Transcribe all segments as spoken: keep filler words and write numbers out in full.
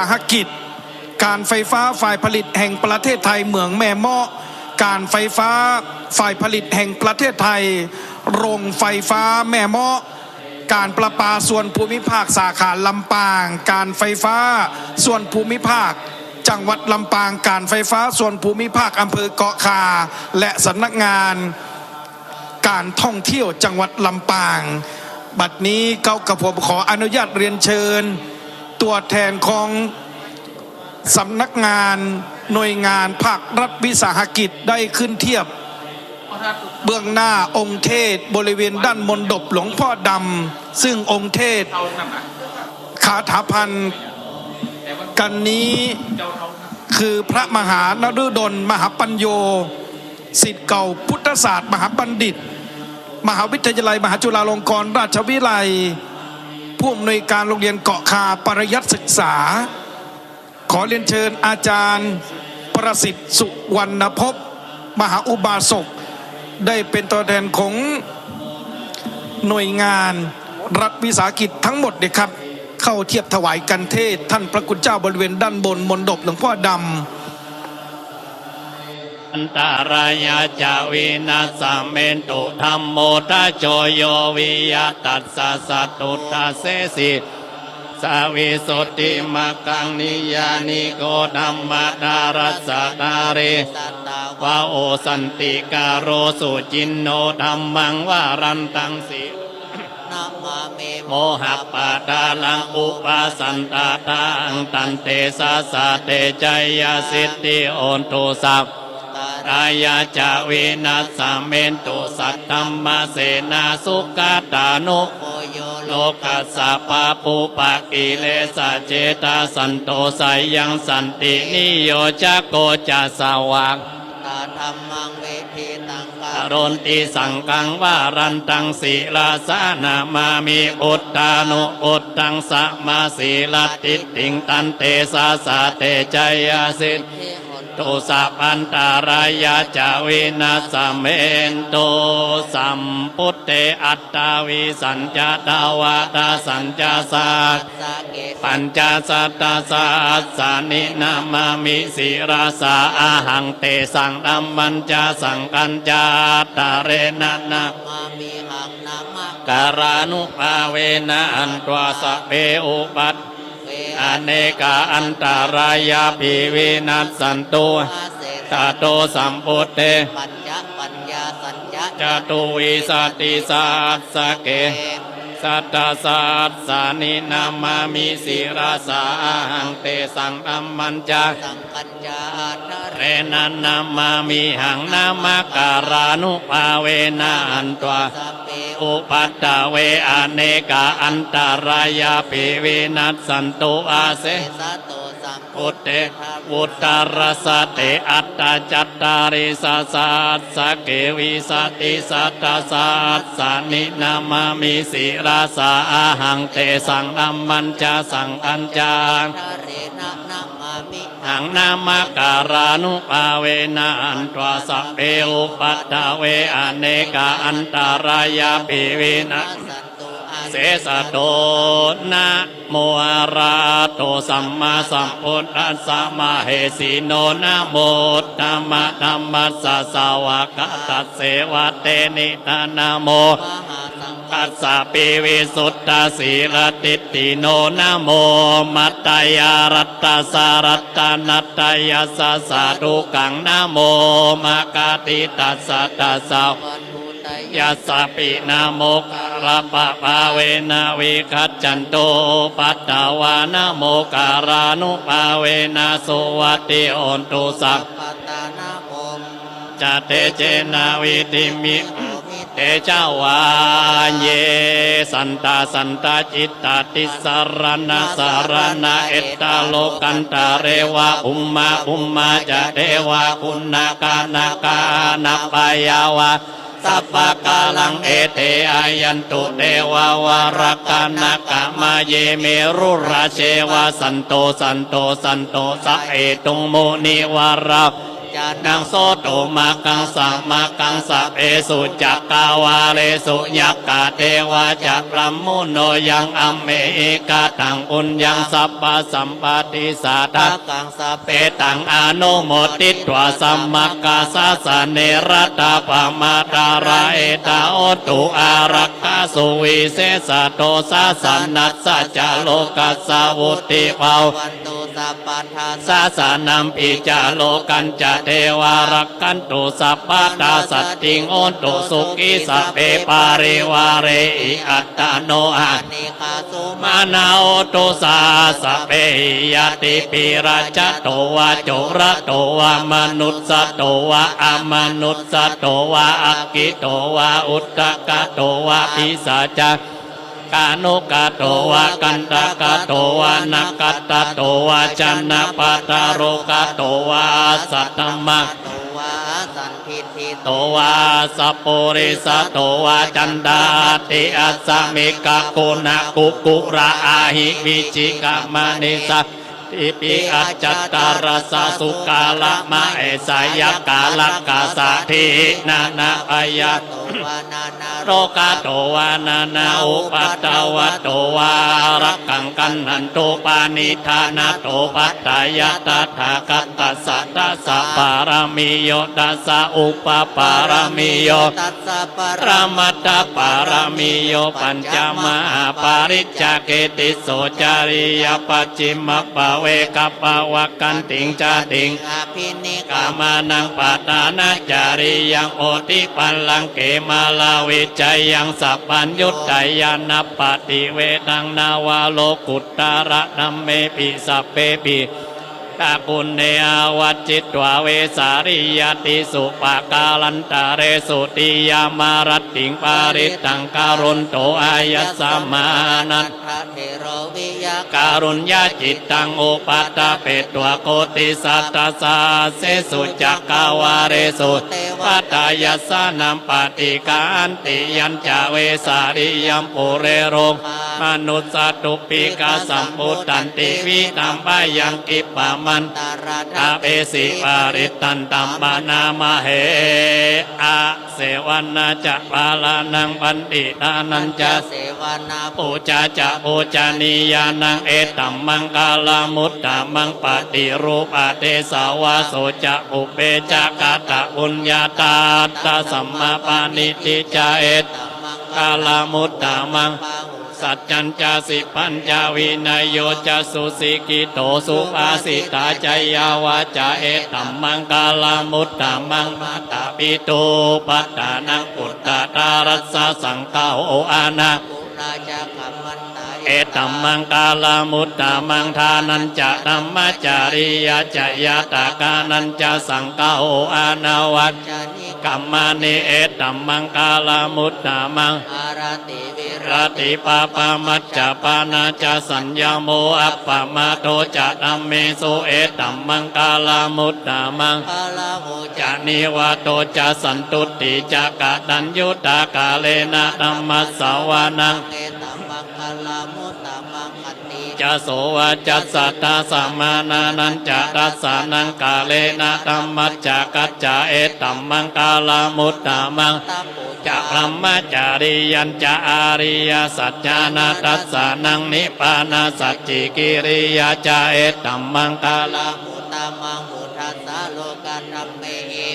หกิจ การไฟฟ้าฝ่ายผลิตแห่งประเทศไทยเหมืองแม่เมาะ การไฟฟ้าฝ่ายผลิตแห่งประเทศไทย โรงไฟฟ้าแม่เมาะ การประปาส่วนภูมิภาคสาขาลำปาง การไฟฟ้าส่วนภูมิภาคจังหวัดลำปาง การไฟฟ้าส่วนภูมิภาคอำเภอเกาะคา และสำนักงานการท่องเที่ยวจังหวัดลำปาง บัดนี้เก้ากระผมขออนุญาตเรียนเชิญ ตัวแทนของสำนักงานหน่วยงานภาครัฐวิสาหกิจได้ขึ้นเทียบ เบื้องหน้าองค์เทศบริเวณด้านมณฑปหลวงพ่อดำ ซึ่งองค์เทศคาถาพันธ์กันนี้คือพระมหานฤดลมหาปัญโญ ศิษย์เก่าพุทธศาสตร์มหาบัณฑิต มหาวิทยาลัยมหาจุฬาลงกรณราชวิทยาลัย ผู้อำนวยการโรงเรียนเกาะคาปริยัติศึกษา ขอเรียนเชิญอาจารย์ประสิทธิ์สุวรรณภพ มหาอุบาสก ได้เป็นตัวแทนของหน่วยงานรัฐวิสาหกิจทั้งหมดนะครับ เข้าเทียบถวายกันเทศน์ท่านพระคุณเจ้าบริเวณด้านบนมณฑปหลวงพ่อดำ antarāyā ca vināsamentu. Dhammo dhajo yo viya tassa satthu dassesi. Savisuddhimaggaṃ niyyāniko dhammadharassa dhārī sattā va osantikaro suciṇṇo. Dhammaṃ varantaṃ sīlaṃ namāmi mohappadālaṃ upasantadāhaṃ. Tantejasā te jayasiddhi hotu sabba antarāyā ca vināsamentu. Saddhammasenā sugatānugo yo lokassa pāpūpakilesajetā santo sayaṃ santiniyojako ca svākkhātā dhammaṃ viditaṃ karonti saṅghaṃ varantaṃ sirasā namāmi buddhānubuddhaṃ samasīladiṭṭhiṃ. Tantejasā te jayasiddhi hotu sabbantarāyā ca vināsamentu. Sambuddhe aṭṭhavīsañca dvādasañca sahassake pañcasatasahassāni namāmi sirasā ahaṃ. Tesaṃ dhammañca saṅghañca ādarena namāmihaṃ. Namakārānubhāvena hantvā sabbe upaddave anekā antarāyāpi vinassantu asesato. Sambuddhe pañcapaññāsañca catuvīsatisahassake satasahassāni namāmi sirasā ahaṃ. Tesaṃ dhammañca saṅghañca ādarena namāmihaṃ. Namakārānubhāvena hantvā sabbe upaddave anekā antarāyāpi vinassantu asesato. Sambuddhe vuttarasate aṭṭhacattāḷīsasahassake vīsatisatasahassāni namāmi sirasā ahaṃ. Tesaṃ dhammañca saṅghañca ādarena namāmihaṃ. Namakārānubhāvena hantvā sabbe upaddave anekā antarāyāpi vinassantu asesato. Namo arahato sammāsambuddhassa mahesino. Namo uttamadhammassa svākkhātasseva tenidha. Namo mahāsaṅghassāpi visuddhasīladiṭṭhino. Namo omātyāraddhassa ratanattayassa sādhukaṃ. Namo omakātītassa tassa vatthu tayassapi. Namokārappabhāvena vigacchantu upaddavā. Namokārānubhāvena suvatthi hotu sabbadā. Namo ca tejena vidhimhi homi tejavā. Ye santasantacittā tissaraṇasaraṇaettalokantare va bhummā bhummā ca devā guṇakānakā ānapayāvā sabbakālaṃ ethe āyantu devā varakkhanakā ma ye merurājeva santo santo santosahetuṃ munivaravacce. ญาณัง โสโต มัคคัง สะมัคคัง สัพเพสุ จักกะวาเลสุ ยักขา เดวา จะ บรหมุโน ยัง อัมเหหิ กะตัง ปุญญัง สัพพะ สัมปะติ สาทะกัง สัพเพตัง อนุโมทิตวา สะมัคคัง สาสะเน รัตตะ ปะมาทาระ เอตา โหตุ อารักขา สุวิเสสะโต สาสะนัสสะ จะ โลกัสสะ วุตติภาวันตุ สัพพะทา สาสะนัมปิ จะ โลกัญจะ เดวา รักขันตุ สัพพะทา สัตถิง โหตุ สุขี สัพเพ ปะริวาเรหิ อัตตาโน หานิ ฆา สุมาณา โหตุ สา สัพเพหิ ญาติปิ รัจจโต วา โจรโต วา มนุสสะโต วา อมนุสสะโต วา อักขิโต วา อุทธักขะโต วา ปิศาจา กานุกะโต วา กันทะกะโต วา นะกัตตะโต วา จะนะปะทะโรกะโต วา อาสัตถะมะ โต วา อสันทิฏฐิโต วา อสัปปุริสะโต วา จันทะ หัตถิ อัสสะมิกขะ กุณะ คุกคุระ อะหิ วิจิกะ มะเน สะ ติปิ อัจฉัตตะรัสสะ สุกาละ มะเหสะ ยักขา รักขา สะ เถ นะ นะ พะยา โต วา นะ นะ โรกะโต วา นะ นะ อุปัทวะโต วา อารักขัง ขัณหันตุ ปะนิทานะโต ภัตตายะ ตถาคัตตะสะ ทัสสะ ปะระมีโย ทัสสะ อุปปะระมีโย ทัสสะ ปะระมัตถะปะระมีโย ปัญจมหาปาริจจาเก ติสโสจริยา ปัจฉิมะปะเวกะปะวะ ขันติง จาติง อะภินิกขะมานัง ปะฐานะจริยัง โพธิปัลลังเก มาลาวิจยัง สัพพัญญุตะญาณปะติเวทัง นวะโลกุตตะระธัมเมปิ สัพเพปิ ตะปุณเณ อาวัจจิตวา เวสาลียะ ติสุปะกาลันตะเรสุ ติยามารัตติง ปะริตตัง กะโรนโต อายัสมา อานันทะเถโร วิยะ กะรุญญะจิตตัง อุปัฏฐาเป ตวะ โกติสัตถะสะหัสเสสุ จักกะวาเลสุ เตวะตา ยัสสานัมปะติกขันติ ยัญจะเวสาลียัง ปุเรโรคา มนุสสา ทุพพิกขะสัมพุทธันติ วิธัมภะยัง คิปปะมันตะระทะเปสิ ปะริตตันตัมมะนะมะเห อะ เสวนาจะ ปาลานัง ปัณฑิตานัญจะ เสวนา ปูจาจะ ปูจานียานัง เอตัมมังคะละมุตตะมัง ปะติรูปะเดสะวาโสจะ ปุพเพจะ คะตะปุญญา ตะหัตถะสัมมาปาณิฏฐิจะ เอตัมมังคะละมุตตะมัง พาหุ สัจจัญจะ สีลัมจะ วินัยโยจะ สุสิกขิโต สุภาสิตาจะ ยาวาจา เอตัมมังคะละมุตตะมัง มาตาปิตูปัฏฐานัง ปุตตะทารัสสะ สังฆะโห อานา ปูราจะ ขัมมันตา เอตัมมังคะละมุตตะมัง ทานัญจะ ธัมมะจริยาจะ ญาตะกานัญจะ สังฆะโห อานาวัจจานิ ขัมมานิ เอตัมมังคะละมุตตะมัง อารติ วิรติ ปะปะมัจจะปานาจะ สัญญะโม อัปปะมาโทจะ ธัมเมสุ เอตัมมังคะละมุตตะมัง คะละโหจะ นิวาโทจะ สันตุตติจะ กะตัญญูตะ กาเลนะ ธัมมะสสะวะนะ เอตัมมังคะละมุตตะมัง ขันติจะ โสวาจัสสะ ทัสสะมานานัญจะ ทัสสานัง กาเลนะ ธัมมัจจะกัจจะ เอตัมมังคะละมุตตะมัง ตะปุ จะ พรหมจริยัญจะ อริยสัจจานะ ทัสสานัง นิพพานะสัจฉิกิริยาจะ เอตัมมังคะละมุตตะมัง พุทธัสสะ โลกะธัมเมหิ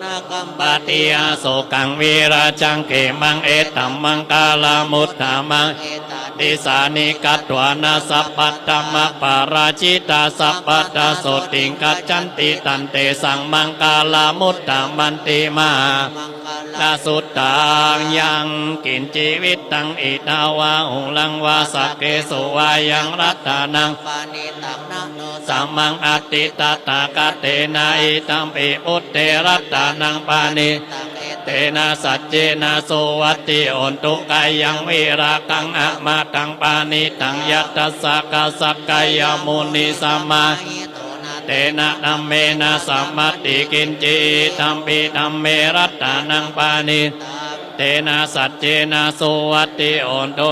นะคัมปะติ อโศกัง วิราจัง เขมัง เอตัมมังคะละมุตตะมัง เอตา นิ สานิ กัตถวานะ สัพพะธัมมะปะราจิตา สัพพะทา โสติง กัจฉันติ ตันเตสัง มังคะละมุตตะมันติ มหามังคะละสุตตัง ยังกิญจิ วิตตัง อิทธา วา หุรัง วา สักเขสุ วา ยัง รัตตะนัง ปะณิตัง นะ โน สะมัง อัตถิ ตถาคะเตนะ อิทัมปิ พุทเท รัตตะนัง ปะณิตัง เอเตนะ สัจเจนะ สุวัตถิ โหนตุ กายัง วิรากัง อะมะตัง ปะณิตัง ยัตถัสสะ กะสักกายะมุนี สมาหิโต นะ เตนะ ธัมเมนะ สะมัตถิ กิญจิ อิทัมปิ ธัมเม รัตตะนัง ปะณิตัง เตนะ สัจเจนะ สุวัตถิ โหนตุ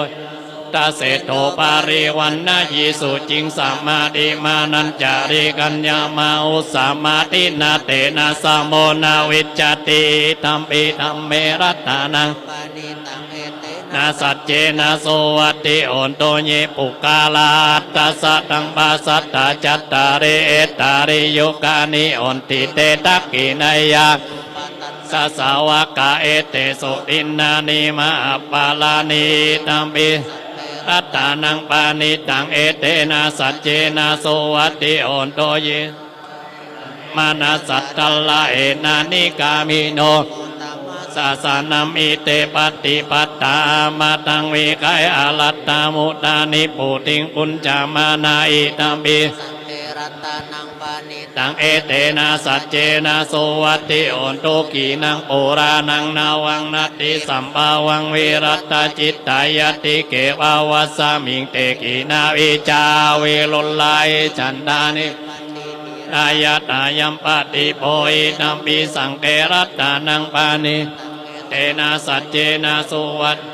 Taseṭṭho parivaṇṇayī suciṃ samādhimānantarikaññamāhu samādhinā tena samo na vijjati. Idampi dhamme ratanaṃ paṇītaṃ etena saccena suvatthi hotu. Ye puggalā aṭṭha sataṃ pasatthā cattāri etāni yugāni honti te dakkhiṇeyyā sāvakā etesu dinnāni mahapphalāni. Idampi ratanaṃ paṇītaṃ etena saccena suvatthi hotu. Ye manasā daḷhena nikkāmino sāsanamhi te pattipattā amataṃ vigayha laddhā mudhā nibbutiṃ bhuñjamānā. Idampi ratanaṃ paṇītaṃ etena saccena suvatthi hotu. Khīṇaṃ purāṇaṃ navaṃ natthi sambhavaṃ virattacittāyatike bhavasmiṃ te khīṇabījā aviruḷhā icchantā nibbanti dhīrā yathāyampadīpo. Idampi saṅghe ratanaṃ paṇītaṃ etena saccena suvatthi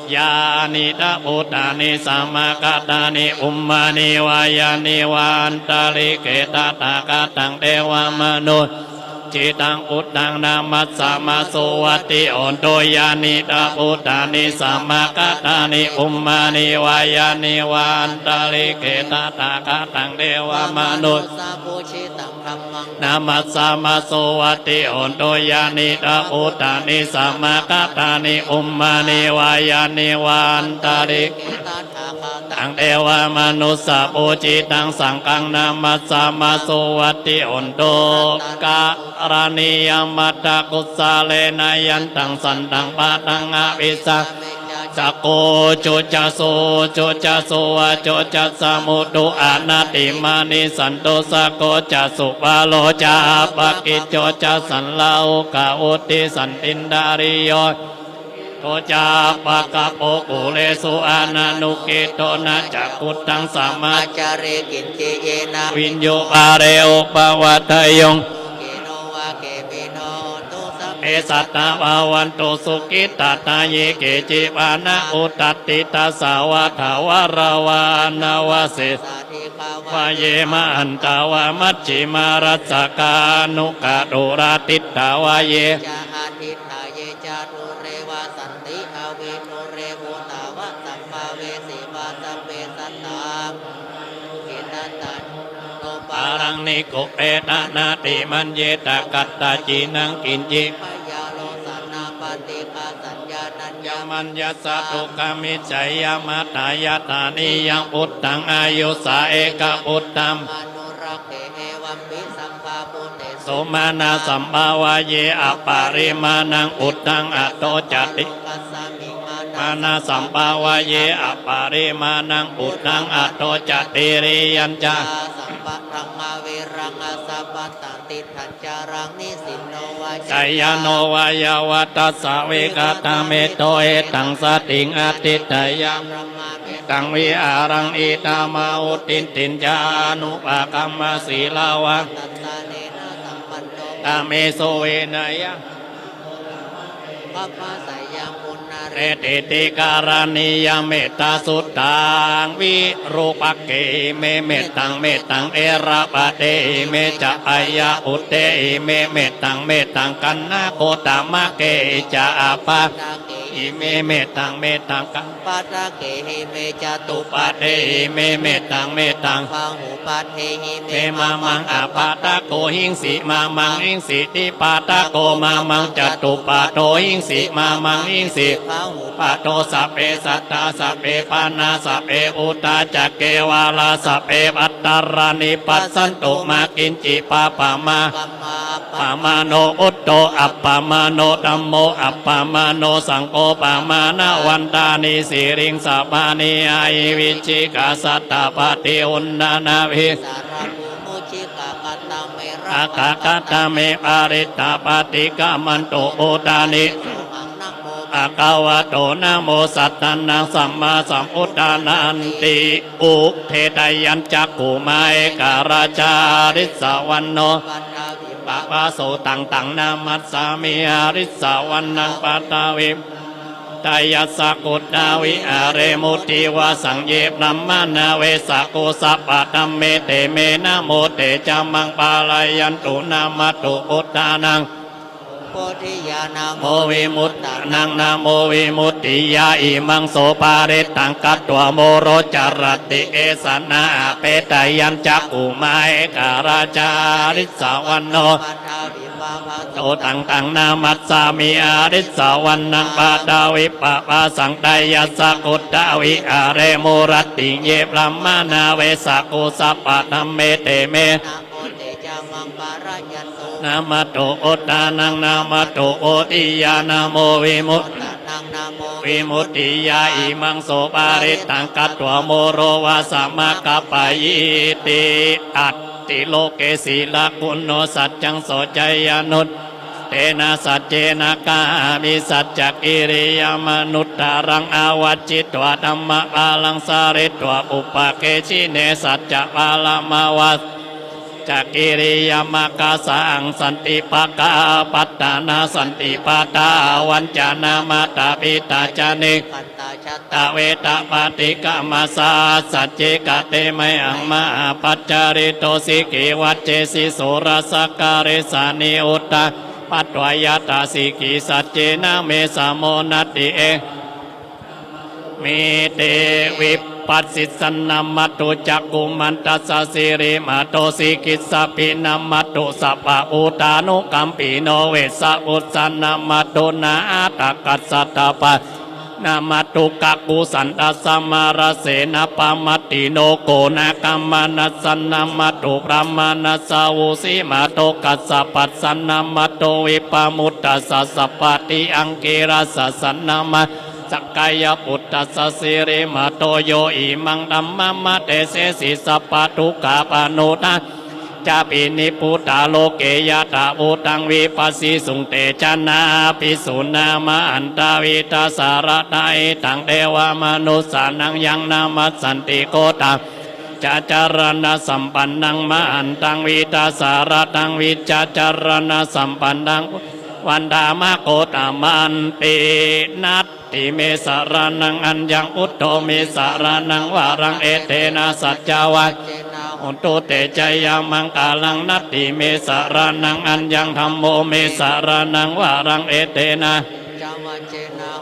yānīdha bhūtāni samāgatāni bhummāni vā yāni va antalikkhe tathāgataṃ devamanussapūjitaṃ buddhaṃ namassāma suvatthi hotu. Yānīdha bhūtāni samāgatāni bhummāni vā yāni va antalikkhe tathāgataṃ devamanussapūjitaṃ dhammaṃ namassāma suvatthi hotu. Yānīdha bhūtāni samāgatāni bhummāni vā yāni va antalikkhe tathāgataṃ devamanussapūjitaṃ saṅghaṃ namassāma suvatthi hotu. Karaṇīyamatthakusalena yantaṃ santaṃ padaṃ abhisamecca sakko ujū ca suhujū ca suvaco cassa mudu anatimānī santussako ca subharo ca appakicco ca sallahukavutti santindriyo ca appagabbho kulesu ananugiddho. Na ca khuddaṃ samācare kiñci yena viññū pare upavadeyyuṃ. Sukhino vā khemino hontu sabbe sattā bhavantu sukhitattā. Ye keci pāṇabhūtatthi tasā vā thāvarā vā anavasesā dīghā vā ye mahantā vā majjhimā rassakā aṇukathūlā diṭṭhā vā ye ca adiṭṭhā ye ca dūre vasanti avidūre bhūtā vā sambhavesī vā sabbe sattā bhavantu sukhitattā. Yo nātho paraṃ nikubbetha nātimaññetha katthaci naṃ kiñci byārosanā paṭighasaññā nāññamaññassa dukkhamiccheyya. Matthā yathā niyaṃ puttaṃ āyusā ekaputtamanurakkhe evampi sabbā bhūtesu mānasambhāvaye aparimāṇaṃ uddhaṃ adho ca tirijjhaṃ. Mānasambhāvaye aparimāṇaṃ uddhaṃ adho ca tiriyañca. Sambhataṃ averaṃ asapattaṃ tiṭṭhaṃ caraṃ nisinno vā sayāno vā yāvatassa vigatamiddho etaṃ satiṃ adhiṭṭheyya brahmametaṃ vihāraṃ idhamāhu. Diṭṭhiñca anupagamma sīlavā dassanena sampanno kāmesu vineyya reti. Karaṇīyamettasuttaṃ. Virūpakkhe ime mettaṃ mettaṃ erapade ime ca abyāpude ime mettaṃ mettaṃ kaṇhakuṭamagge ca apāda ime mettaṃ mettaṃ kaṇhapādake ime catuppade ime mettaṃ mettaṃ bahupade ime mamaṃ. Apādako hiṃsi mamaṃ hiṃsi dvipādako mamaṃ catuppādo hiṃsi mamaṃ hiṃsi bahupādo. Sabbe sattā sabbe pāṇā sabbe bhūtā ca kevalā sabbe bhadrāni passantu mā kiñci pāpamā. Appamāṇo buddho appamāṇo dhammo appamāṇo saṅgho pamāṇavantāni siriṃsapāni ahi vicchikā satapadī uṇṇānābhī sarabū mūsikā katā me rakkhā katā me parittā paṭikkamantu bhūtāni. Sohaṃ namo bhagavato namo sattannaṃ sammāsambuddhānanti. Udetayañcakkhumā ekarājā harissavaṇṇo paṭhaviṃ pabhāso taṃ taṃ namassāmi harissavaṇṇaṃ paṭhaviṃ tayassa khuddavihāre mutti vasaṃ ye brāhmaṇā vessakū sabbadhamme te me namo te ca maṃ pālayantu. Namatthu buddhānaṃ bodhiyā namo vimuttānaṃ namo vimuttiyā. Imaṃ so parittaṃ katvā moro caratthi esanā apetayañcakkhumā ekarājā harissavaṇṇo paṭhavippabhāso taṃ taṃ namassāmi harissavaṇṇaṃ paṭhavippabhāsaṃ. Tayassa khuddavihāre mūlatti ye brāhmaṇā vessakū sabbadhamme te me namatthu buddhānaṃ namatthu bodhiyā namo vimuttānaṃ namo vimuttiyā. Imaṃ so parittaṃ katvā moro vāsamakappayīti. Atthi loke sīlaguṇo saccaṃ soceyyanuddānena saccena kāhāmi saccakiriyamanuttaraṃ. Āvajjitvā dhammabalaṃ sāritvā pubbake jine saccavāramavasane saccakiriyamakāsahaṃ. Santi pakkhā pattānā santi pādā avañcanā mātā pitā ca nikkhantā jātaveda paṭikkama. Saha sacce kate mayhaṃ mahāpajjalito sikhī vajjesi sūrasakāresāni uddhaṃ patvā yathā sikhī saccena me samo natthi e mite. Vippassissa namatthu cakkhumantassa sirīmato sikhissabhi namatthu sabbabhūtānukampino vessabhussa namatthu nhātakassa tappassa namatthu kakusandhassa mārasenappamatino konāgamannassa namatthu brāhmaṇassa vusīmato kassapassa namatthu vippamuttassa sabbadhi aṅgīrasassa namatthu sakyāputtassa sirīmato yo imaṃ dhammamadesesi sabbadukkhāpanūdanañca vinibbutā loke yathābhūtaṃ vipassisuṃ. Te janā apisuṇā mahantā vītasāradā hitaṃ devamanussānaṃ yaṃ namassanti gotama vijjācaraṇasampannaṃ mahantaṃ vītasāradaṃ vijjācaraṇasampannaṃ vandāma gotamanti. Natthi me saraṇaṃ aññaṃ buddho me saraṇaṃ varaṃ etena saccavajjena hotu te jayamaṅgalaṃ. Natthi me saraṇaṃ aññaṃ dhammo me saraṇaṃ varaṃ etena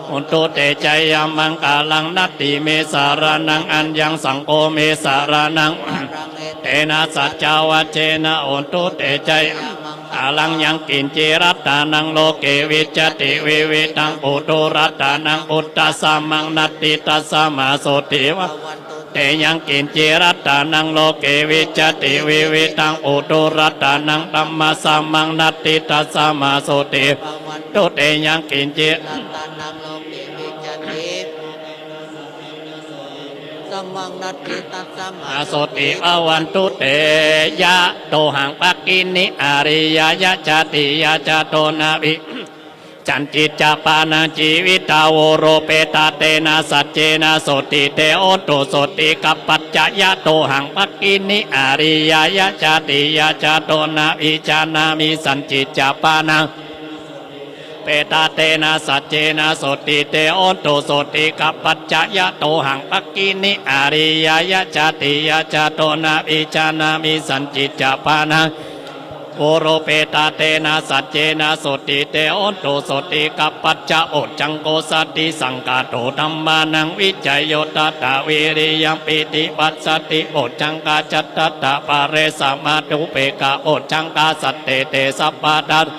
hotu te jayamaṅgalaṃ. Natthi me saraṇaṃ aññaṃ saṅgho me saraṇaṃ varaṃ etena saccavajjena hotu te jayamaṅgalaṃ. Yaṅkiñci ratanaṃ loke vijjati vividhaṃ puthu ratanaṃ buddhassamaṃ natthi tasmā sotthī bhavantu te. Yaṅkiñci ratanaṃ loke vijjati vividhaṃ puthu ratanaṃ dhammassamaṃ natthi tasmā sotthī bhavantu te. Yaṅkiñci ratanaṃ loke vijjati samaṃ natthi tasmā sotthī bhavantu te. Yatohaṃ bhagini ariyāya jātiyā jāto na vi sañcicca pāṇaṃ jīvitā voropetā tena saccena sotthi te hotu sotthi kappacca. Yatohaṃ bhagini ariyāya jātiyā jāto na vijānāmi sañcicca pāṇaṃ petā tena saccena sotthi te hotu sotthi kappacca. Yatohaṃ bhagini ariyāya jātiyā jāto na vijānāmi sañcicca pāṇaṃ voropetā tena saccena sotthi te hotu sotthi kappacca. Bojjhaṅgo satisaṅkhāto dhammānaṃ vicayo tathā viriyampīti passaddhi bojjhaṅgā cattāttha pare samādhupekkhabojjhaṅgā sattete sabbadhara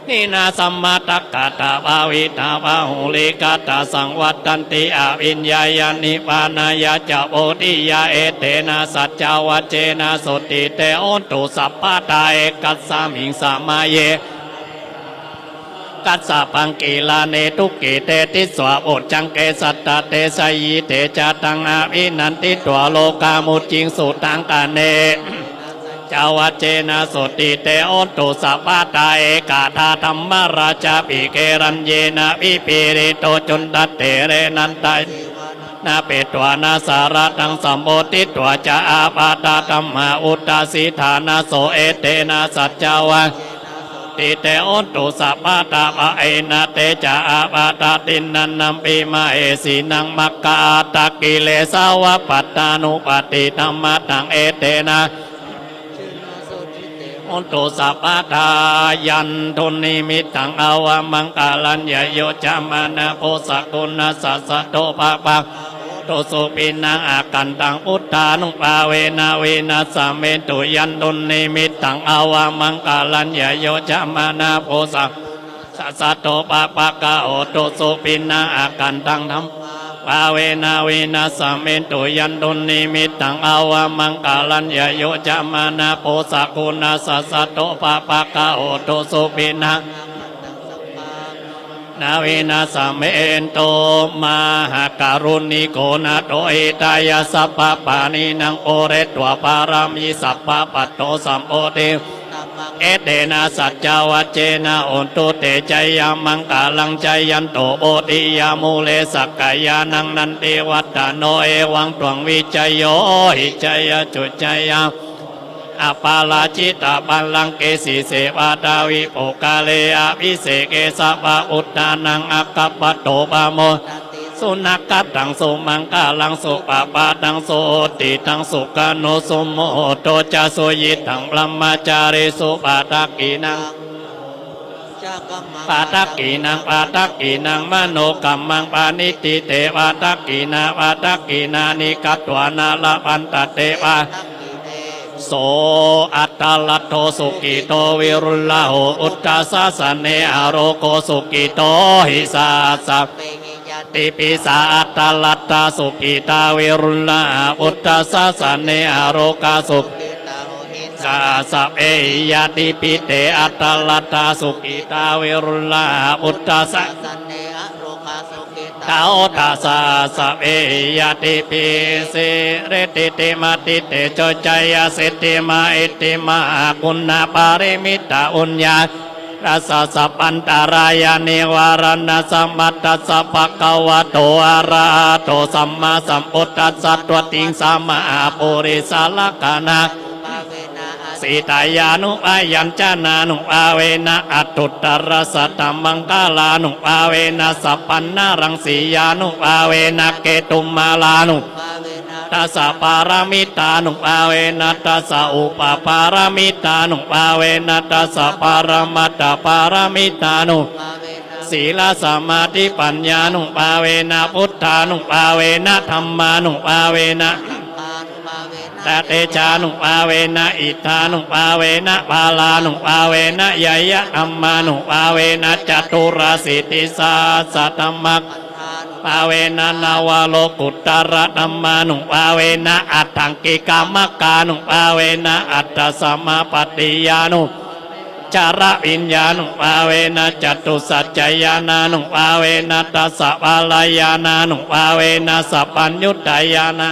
hīnā samādakkhātā bhāvitā bahulīkatā saṃvattanti abhiññāya nibbānāya ca bodhiyā. Etena saccavajjena sotthi te hotu sabbadā. Ekasmiṃ samaye kassapaṃ gilāne dukkhite disvā bojjhaṅge satta desayi te ca taṃ abhinanditvā rogā mucciṃsu taṅkhaṇe. Saccavajjena sotthi te hotu sabbadā. Ekadā dhammarājāpi gelaññenā vipīḷito cundattherena taṃ jivā nānāpetvāna sārataṃ sammoditvā ca ābādhā tamhā vuṭṭhāsi ṭhānaso. Etena saccavajjena ti te hontu sabbadā. Pahīnā te ca ābādhā tiṇṇannampi mahesinaṃ maggāhatakilesāva pattānuppattidhammataṃ etena hontu sabbadā. Yandunnimittaṃ avamaṅgalañca yo cāmanāpo sakuṇassa saddo pāpaggaho dussupinaṃ akantaṃ buddhānubhāvena vināsamentu. Yandunnimittaṃ avamaṅgalañca yo cāmanāpo sakuṇassa saddo pāpaggaho dussupinaṃ akantaṃ dhammanubhāvena vināsamentu. Yandunnimittaṃ avamaṅgalañca yo cāmanāpo sakuṇassa saddo pāpaggaho dussupinaṃ vināsamentu. Mahākāruṇiko nātho hitāya sabbapāṇinaṃ pūretvā pāramī sabbā patto sambodhimuttamaṃ etena saccavajjena hotu te jayamaṅgalaṃ. Jayanto bodhiyā mūle sakyānaṃ nandivaḍḍhano evaṃ tvaṃ vijayo hohi jayassu jayamaṅgale aparājitapallaṅke sīse paṭhavipokkhare abhiseke sabbabuddhānaṃ aggappatto pamodati. Sunakkhattaṃ sumaṅgalaṃ supabhātaṃ suhuṭṭhitaṃ sukhaṇo sumuhutto ca suyiṭṭhaṃ brahmacārisu padakkhiṇaṃ padakkhiṇaṃ padakkhiṇaṃ manokammaṃ paṇidhī te padakkhiṇā padakkhiṇāni katvāna labhantatthe padakkhiṇe. So atthaladdho sukhito viruḷho buddhasāsane arogō sukhito hi saha sabbehi ñātibhi. Sā atthaladdhā sukhitā viruḷhā buddhasāsane arogā sukhitā hohi saha sabbehi ñātibhi. Te atthaladdhā sukhitā viruḷhā buddhasāsane arogā sukhitā hotha saha sabbehi ñātibhi. Sīladiṭṭhimatitejojayasiddhimahiddhimahāguṇāparimitapuññā rājasabbāntarāyanivāraṇasamatthassa bhagavato arahato sammāsambuddhassa dvattiṃsamahāpurisalakkhaṇā sītyānubhāyañcanānubhāvena aṭṭhuttarasatamaṅgalānubhāvena sabbanaraṃsiyānubhāvena ketumālānu dasapāramitānubhāvena dasaupapāramitānubhāvena dasaparamatthapāramitānu sīlasamādhipaññānubhāvena buddhānubhāvena dhammānubhāvena tejānubhāvena iddhānubhāvena balānubhāvena ñeyyadhammānubhāvena caturāsītisahassadhamma bhāvena navalokuttaradhammānubhāvena aṭṭhaṅgikamaggānubhāvena aṭṭhasamāpattiyānu charaviññānubhāvena catusaccañāṇānubhāvena dasabalañāṇānubhāvena sabbaññutañāṇa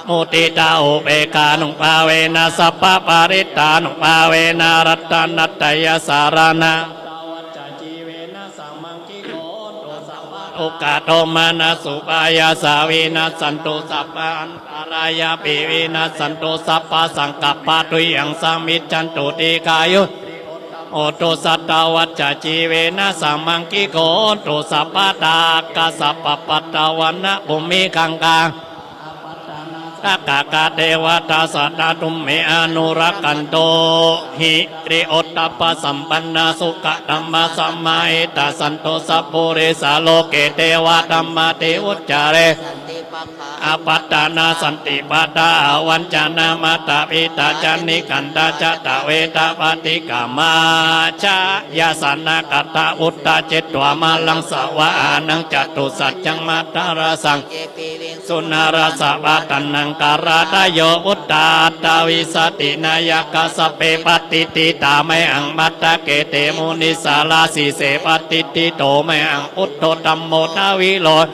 muditā-upekkhānubhāvena ratanattayasaraṇa dukkhā-domanassu-pāyāsā vinassantu sabba-antarāyāpi vinassantu sabbasaṅkappā tuyhaṃ samijjhantu dīghāyu hotu satavassajīvena samaṅgiko hotu sabbadā. Kassapa pattavāna bhūmigaṅgā ca kagā devatā sadā tumhe anurakkhantu. Hiriottappasampannā sukkadhammasamāhitā santo sappurisā loke devadhammāti vuccare. Appamāṇā santi pādā avañcanā mātā pitā ca nikkhantā jātaveda paṭikkama. Jayāsanāgatā vuṭṭhā chetvā māraṃ savāhanaṃ catusaccāmatarasaṃ suṇārāsavā. Taṇhaṅkarādayo vuṭṭhā aṭṭhavīsati nāyakā sabbe patiṭṭhitā mayhaṃ matthake te munissarā. Sīse patiṭṭhito mayhaṃ buddho dhammo dvilocane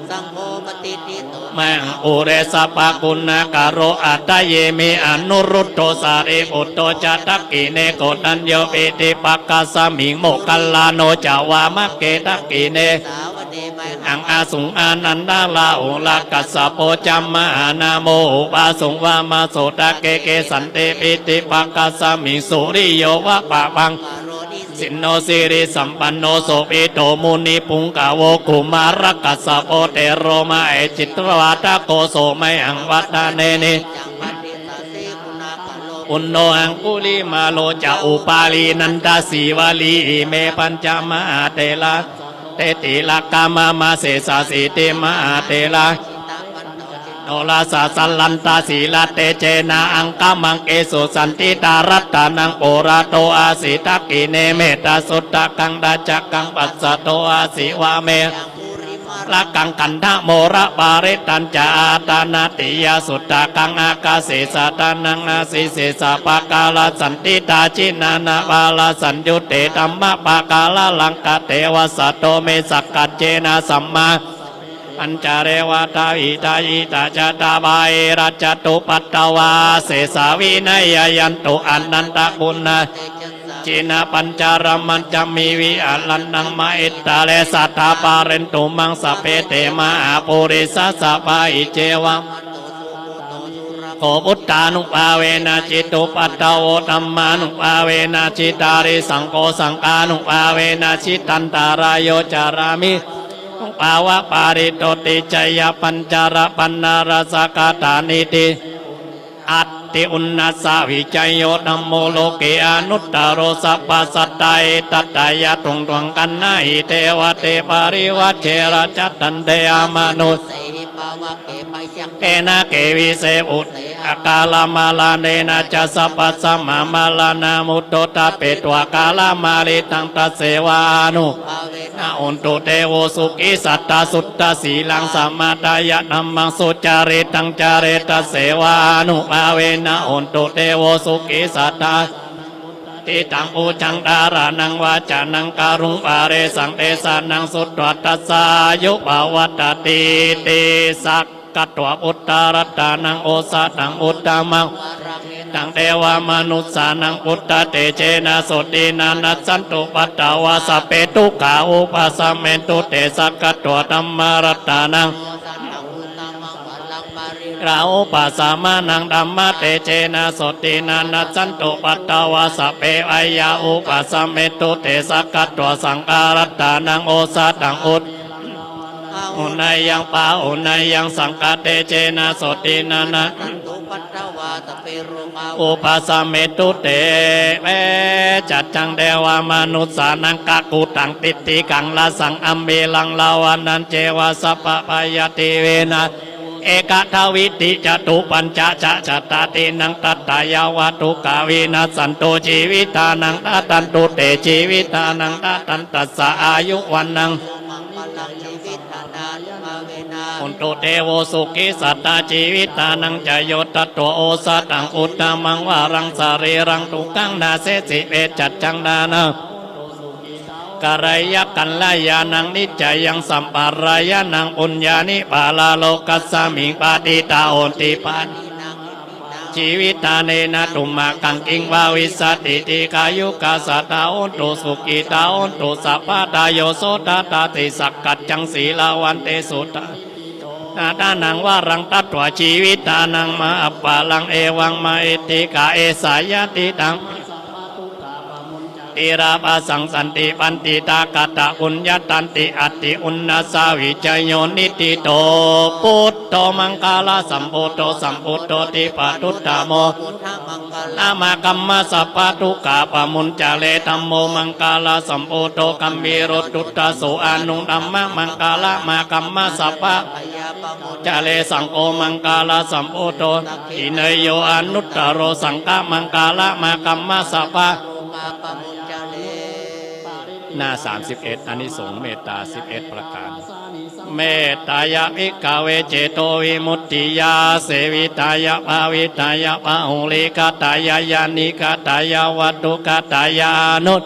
saṅgho patiṭṭhito maṃ ure sabbaguṇākaro. Athāyime Anuruddho Sārīputto ca dakkhiṇe Koṇḍañño piṭṭhibhāgasmiṃ Moggallāno ca vāmagge. Dakkhiṇe Sāvatthiyaṃ āsuṃ Ānandarāhulā Kassapo ca Mahānāmo ubhāsuṃ vāmasotake. Kesante piṭṭhibhāgasmiṃ suriyo va pabhaṅkaro nisinno sirisampanno Sobhito munipuṅgavo. Kumārakassapo thero mahesī cittavādako so mayhaṃ vadane niccaṃ patiṭṭhāsi guṇākaro. Puṇṇo Aṅgulimālo ca Upālī Nandasīvalī ime pañca mahātherā te tilakā mama. Sesāsīti mahātherā Norasā jalantā sīlatejena aṅgamaṅgesu saṇṭhitā. Ratanaṃ purato āsi dakkhiṇe Mettasuttakaṃ Dhajaggaṃ pacchato āsi vāme Aṅgulimālakaṃ. Khandhamoraparittañca Āṭānāṭiyasuttakaṃ ākāse chadanaṃ āsi sesā pākārasaṇṭhitā. Jinā nānāvarasaṃyutte dhammapākāralaṅkate vasato me sakkacce na sammā pañjare. Vātapittādisañjātā bāhirajjhattupaddavā asesā vinayayantu anantaguṇatejasā. Jinapañjaramajjhamhi viharantaṃ mahītale sadā pālentu maṃ sabbe te mahāpurisāsabhā. Iccevamanto sugutto surakkho buddhānubhāvena jitupaddavo dhammānubhāvena jitārisaṅgho saṅghānubhāvena jitantarāyo carāmi nubhāvapālito tejayā pañjarapaṇṇarasaṃ gathā niṭṭhi atthi uṇhassa vijayo dhammo loke anuttaro sabbasatthā. Etattha yaṃ dunndaṃ kaṇhahi devate parivajje rājadaṇḍe amanussehi pāvake byagghe nāge vise bhūte akālamaraṇena ca sabbasmā maraṇā mutto ṭhapetvā akālamariṇaṃ tassevānubhāvena hontu devo sukhī sadā. Suddhasīlaṃ samādāya dhammaṃ sucaritaṃ care tassevānubhāvena hontu devo sukhī sadā. Tiṭṭhaṃ pūjaṃ dhāraṇaṃ vācanaṃ kāruṃ pāresaṃ desanaṃ sutvā tassa āyu pavaḍḍhatīti. Sakkatvā buddharatanaṃ osathaṃ uttamaṃ varaṃ hitaṃ devamanussānaṃ buddhatejena sotthinā nassantupaddavā sabbe dukkhā vūpasamentu te. Sakkatvā dhammaratanaṃ osathaṃ uttamaṃ varaṃ pariḷāhūpasamanaṃ dhammatejena sotthinā nassantupaddavā sabbe bhayā vūpasamentu te. Sakkatvā saṅgharatanaṃ osathaṃ uttamaṃ varaṃ āhuneyyaṃ pāhuneyyaṃ saṅghatejena sotthinā nassantupaddavā sabbe rogā vūpasamentu te. Vecajjaṃ devamanussānaṃ kakutthaṃ diṭṭhikaṃ rasaṃ ambhiraṃ ravaṇañceva sabbabhayā te vināsayuṃ ekadha vitti catuppañca ca sattā tiṇṇaṃ tattha yāva dukkhā vinassantu jīvitānaṃ dadantu te. Jīvitānaṃ dadantassa āyu vaṇṇaṃ sumaṅgalaṃ jīvitadānubhāvena hontu devo sukhī sadā. Jīvitānañca yo tato osathaṃ uttamaṃ varaṃ sarīraṃ dukkhaṃ nasesi vecajjaṃ nānā kalyākalyāṇaṃ nizzayaṃ sampadañāṇaṃ puññāni paralokasmiṃ patiṭṭhā honti pāṇinaṃ iminā jīvitā nena tumhākaṃ kiṃ bhavissati. Dīghāyukā sadā hontu sukhitā hontu sabbadā. Yo so tathāti sakkaccaṃ sīlavantesu dānaṃ varaṃ datvā jīvitadaṃ mahapphalaṃ evaṃ mahiddhikā. Esā yadidaṃ tīrā pasaṃsanti paṇḍitā katapuññattanti atthi uṇhassa vijayo niṭṭhito. Buddho maṅgalasambhūto sambuddho dippaduttamo maṅgalamagamma sabbadukkhā pamuñcare. Dhammo maṅgalasambhūto gambhīro duṭṭhaso aṇuṃ dhammamaṅgalamagamma sabba care. Saṅgho maṅgalasambhūto dakkhiṇeyyo anuttaro saṅghamaṅgalamagamma sabba หน้า สามสิบเอ็ด อานิสงส์เมตตา สิบเอ็ด ประการ Mettāya bhikkhave cetovimuttiyā sevithāya bhāvitāya bahulīkattāya yānīkattāya vatthugattāya anu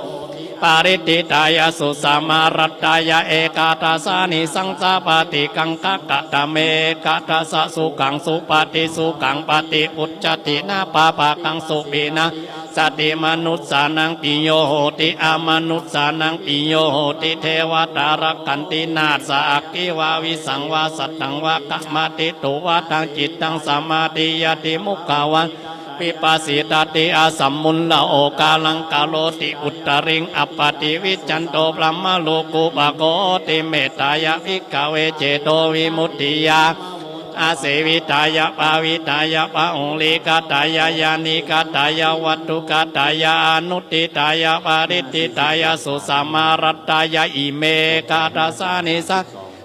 Paritthitāya susamāraddhāya ekādasānisaṃsā paṭikaṅkhā. Katame ekādasa sukhaṃ supati, sukhaṃ paṭibujjhati, na pāpakaṃ supinā sati, manussānaṃ piyo hoti, amanussānaṃ piyo hoti, devatā rakkhanti nāssa aggi vā visaṃ vā satthaṃ vā kamati, tuvaṭaṃ cittaṃ samādhiyati, mukhavaṇṇo vippasīdati, asammūḷho kālaṃ karoti, uttariṃ appaṭivijjhanto brahmalokūpago hoti. Mettāya bhikkhave cetovimuttiyā asevitāya bhāvitāya bahulīkatāya yānīkatāya vatthukatāya anuṭṭhitāya paritthitāya susamāraddhāya ime ekādasānisaṃsā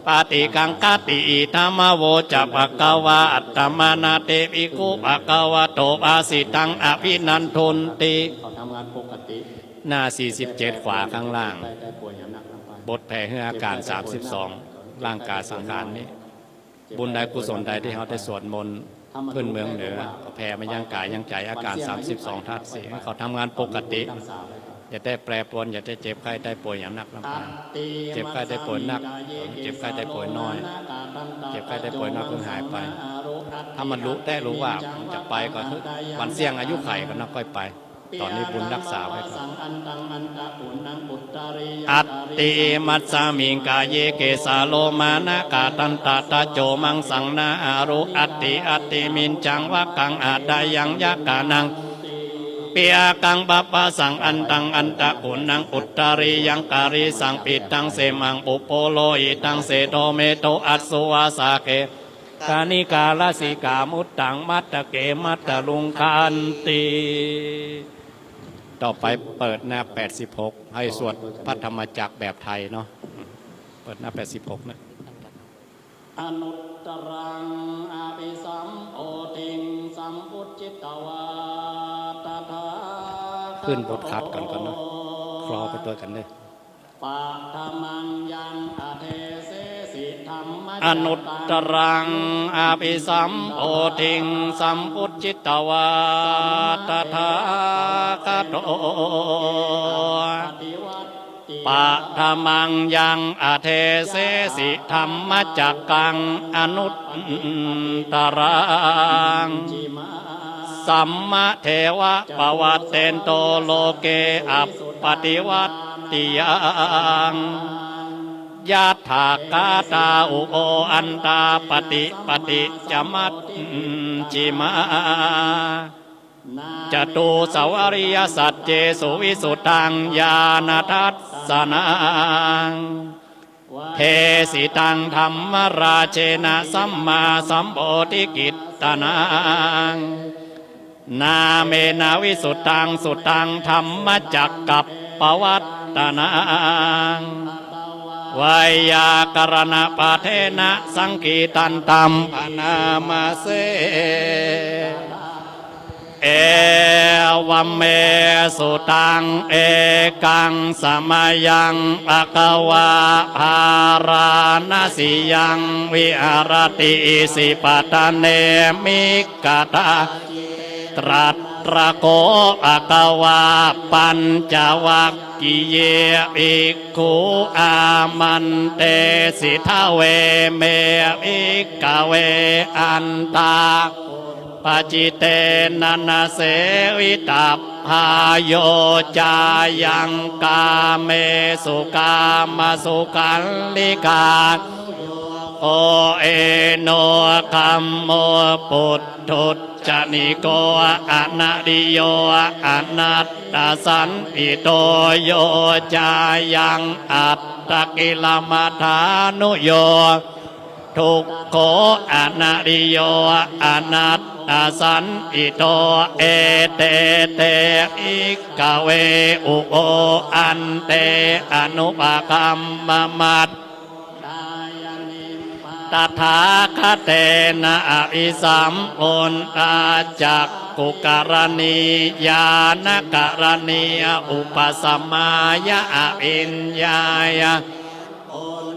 paṭikaṅkhāti. Idamavoca bhagavā. Attamanā te bhikkhū bhagavato bhāsitaṃ abhinandunti. หน้า สี่สิบเจ็ด ขวาข้างล่าง บทแผ่หื้ออาก๋าน สามสิบสอง ร่างก๋ายสังขารนี้ บุญใดกุศลใดตี้เฮาได้สวดมนต์ขึ้นเมืองเหนือ ก็แผ่มายังก๋ายยังใจ๋ อาก๋าน สามสิบสอง ธาตุสี่ หื้อเขาทำงานปกติ อย่าได้แปรปรวน อย่าได้เจ็บไข้ได้ป่วยอย่างหนักรำคาญ เจ็บไข้ได้ป่วยหนัก เจ็บไข้ได้ป่วยน้อย เจ็บไข้ได้ป่วยน้อยเพิ่งหายไป ถ้ามันรู้แต๊รู้ว่ามันจะไปก็คือ วันเสี้ยงอายุไขก็นักค่อยไป ต๋อนนี้บุญรักษาไว้ก่อน Atthi imasmiṃ kāye kesā lomā nakhā dantā taco maṃsaṃ nahārū aṭṭhī aṭṭhimiñjaṃ vakkaṃ hadayaṃ yakanaṃ piyakaṃ papphāsaṃ antaṃ antaguṇaṃ uttariyaṃ karīsaṃ pittaṃ semhaṃ pubbo lohitaṃ sedo medo assū vasā ke kaṇikā lasikā muttaṃ matthake matthaluṅganti. ต่อไปเปิดหน้า แปดสิบหก ให้สวดพระธรรมจักรแบบไทยเนาะ เปิดหน้า แปดสิบหก นะ Anuttaraṃ abhisambodhiṃ sambujjhitvā tathāgato ขึ้นบทขัดก่อนก่อนเนาะ คลอไปตวยกั๋นเน่อ Paṭhamaṃ yaṃ adesesi dhammac Anuttaraṃ abhisambodhiṃ sambujjhitvā tathāgato. Paṭhamaṃ yaṃ adesesi dhammacakkaṃ anuttaraṃ. Sammadeva pavattento loke appaṭivattiyaṃ. Yadajjhagā ubho antā padipadī ca majjhimā. Catūsvāriyasaccesu visuddhaṃ ñāṇadassanaṃ. Desitaṃ dhammarājena sammāsambodhikittanaṃ. Nāmena visuddhaṃ suttaṃ dhammacakkappavattānaṃ. Veyyākaraṇapaṭhena saṅgītantam bhaṇāma se. Evaṃ me sutaṃ. Ekaṃ samayaṃ bhagavā bārāṇasiyaṃ viharati isipatane migadāye. Tatra kho bhagavā pañcavaggiye bhikkhū āmantesi: Dveme, bhikkhave, antā pacitena na sevitabbā. Yo cāyaṃ kāmesu kāmasukhallikānuyogo hīno gammo puthujjaniko anariyo anatthasañhito. Yo cāyaṃ attakilamathānuyo dukkho anariyo anatthasañhito. Ete te, bhikkhave, ubho ante anupagamma maggādhāyanī tathāgatena abhisambuddhā cakkhukaraṇī ñāṇakaraṇī upasamāya abhiññāya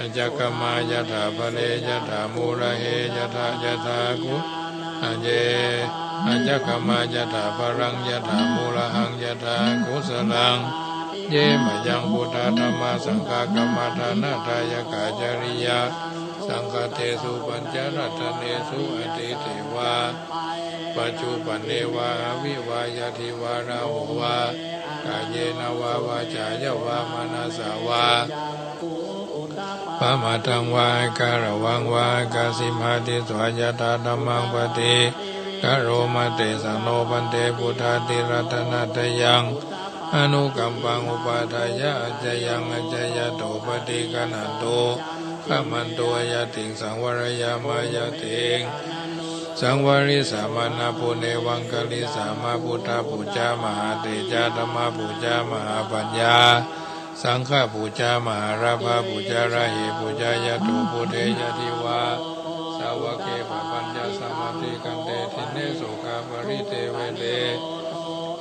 ajjhagamā yathā pare yathā mūlahe yathā yathā ku aye ajjhagamā yathā paraṃ yathā mūlahaṃ yathā kusalaṃ. Ye mayaṃ buddhadhammasaṅghā kammadānadāyakā cariyā saṅkhattesu pañcaratnesu atīte vā paccuppane vā avivayyadevā rāhuvā kāyena vā vācāya vā manasā vā pamāddaṃ vā akāravaṃ vā ākāsi mhātisvā yathādhammaṃ paṭikkaroma. Tesaṃ no bhante buddhādiratanattayaṃ anukampaṃ upādāya accayaṃ accayato paṭiggaṇhantu khamatu. Āyatiṃ saṃvareyya āyatiṃ saṃvarissāma. Nātho nevaṃ karissāma. Buddhapūjā mahātejā dhammapūjā mahāpaññā saṅghapūjā mahālābhapūjā. Rāhe pūjāyato buddhe yā devā sāvake pāpañcasamādikkhanti dinne sokaparidevehi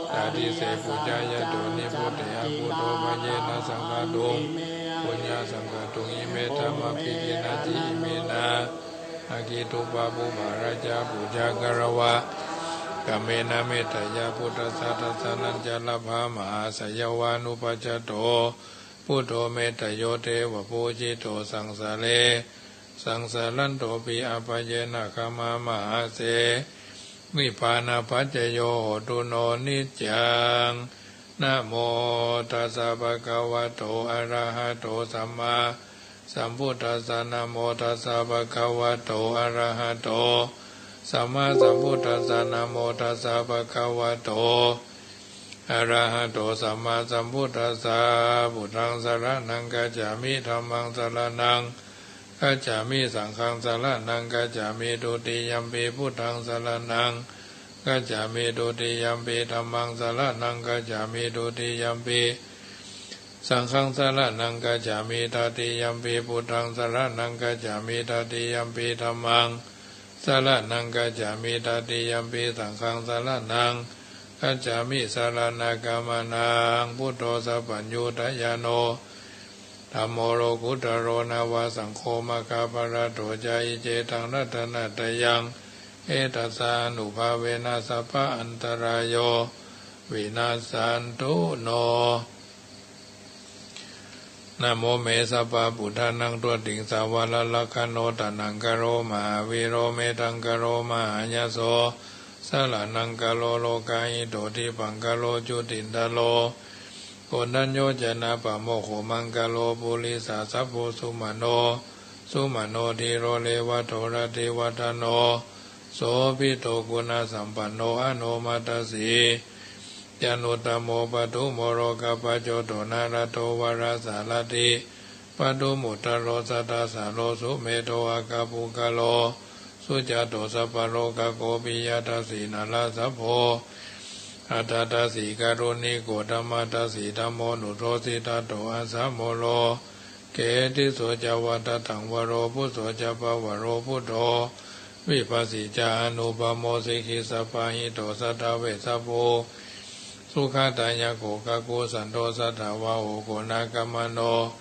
tādise pūjāyato nibbuti abbhutto bhayena saṅkattuṃ puññasaṅkattuṃ. Ime dhammābhikkhinā ti iminā aggi dubbā pubbarājā pūjā katvā dhammena metteyya buddhassa dassanañca labhā mahāsayavānubhajjhato buddho metteyo devapūjito saṃsāre saṃsarantopi appamāṇena khamatha mahāse nibbānapaccayo hotu no niccaṃ. Namo tassa bhagavato arahato sammāsambuddhassa. Namo tassa bhagavato arahato sammāsambuddhassa. Namo tassa bhagavato arahato sammāsambuddhassa. Buddhaṃ saraṇaṃ gacchāmi. Dhammaṃ saraṇaṃ gacchāmi. Saṅghaṃ saraṇaṃ gacchāmi. Dutiyampi buddhaṃ saraṇaṃ gacchāmi. Dutiyampi dhammaṃ saraṇaṃ gacchāmi. Dutiyampi saṅghaṃ saraṇaṃ gacchāmi. Tatiyampi buddhaṃ saraṇaṃ gacchāmi. Tatiyampi dhammaṃ saraṇaṃ gacchāmi. Tatiyampi saṅghaṃ saraṇaṃ gacchāmi. Saraṇagamanaṃ. Buddho sabbaññutañāṇo dhammo lokuttaro nava saṅgho maggaphalaṭṭho ca. Iccetaṃ ratanattayaṃ etassa ānubhāvena sabba antarāyo vinassantu no. Namo me sabbabuddhānaṃ dvattiṃsavāralakkhaṇo taṇhaṅkaro mahāvīro medhaṅkaro mahāyaso saraṇaṅkaro lokahito dīpaṅkaro jutindharo koṇḍañño janapāmokkho maṅgalo purisasabho sumano sumano dhīro revato rativaḍḍhano sobhito guṇasampanno anomadassī januttamo padumo lokapajjoto nārado varasārathī padumuttaro sattasāro sumedho aggapuggalo sujāto sabbalokaggo piyadassī narāsabho atthadassī kāruṇiko dhammadassi dhammo nuddosidaṭṭho asammūḷho khetisso ca vatthatthaṃ varo phusso ca pavvaro buddho vipassī ca anupammodikhi sabbahito satthā vessabhū sukhadāyako kakusandho satthāvaho koṇāgamano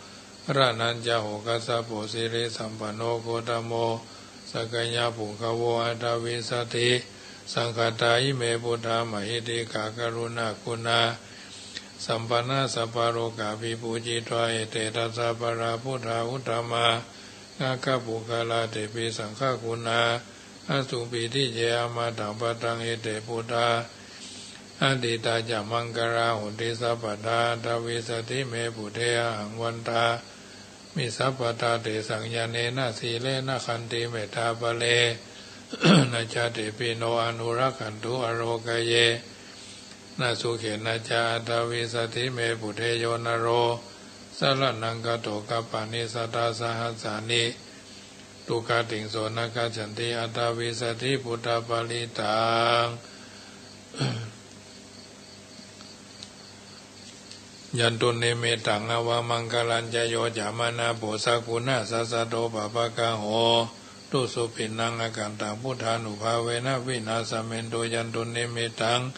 raṇañca hokasappo sirisampanno gotamo sakyapuṅgavo aṭṭhavīsati saṅkhātā ime buddhā mahiddhikā karuṇāguṇasampannā sabbalokā vibhūjitā ete dasabalā buddhā uttamaṅgapuggalā tepi saṅghaguṇā asuppī ye amataṃ pataṃ ete buddhā atītā ca maṅgalā honti sabbadā aṭṭhavīsati me buddhe ahaṃ vandāmi sabbadā tesaṃ ñāṇena sīlena khantimettābalena ca tepi no anurakkhantu arogyena sukhena ca aṭṭhavīsati me buddhe yo naro saraṇaṃ gato kappāni sattasahassāni duggatiṃ so na gacchanti aṭṭhavīsati buddhaparittaṃ. Yandunnimittaṃ avamaṅgalañca yo cāmanāpo sakuṇassa saddo pāpaggaho dussupinaṃ akantaṃ buddhānubhāvena vināsamentu. Yandunnimittaṃ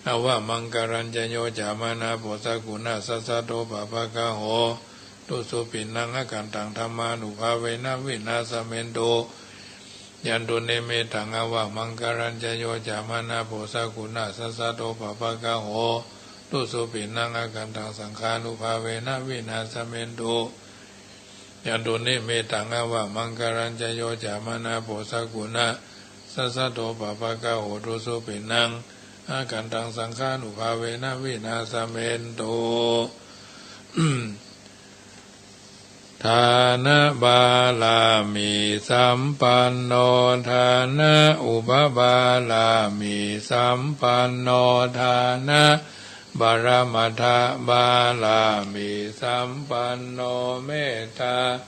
avamaṅgalañca yo cāmanāpo sakuṇassa saddo pāpaggaho dussupinaṃ akantaṃ dhammānubhāvena vināsamentu. Yandunnimittaṃ avamaṅgalañca yo cāmanāpo sakuṇassa saddo pāpaggaho dussupinaṃ akantaṃ saṅghānubhāvena vināsamentu. Yandunnimittaṃ avamaṅgalañca yo cāmanāpo sakuṇassa saddo pāpaggaho dussupinaṃ akantaṃ saṅghānubhāvena vināsamentu. Dānapārami sampanno, dāna upapārami sampanno, dāna paramatthapārami sampanno, mettā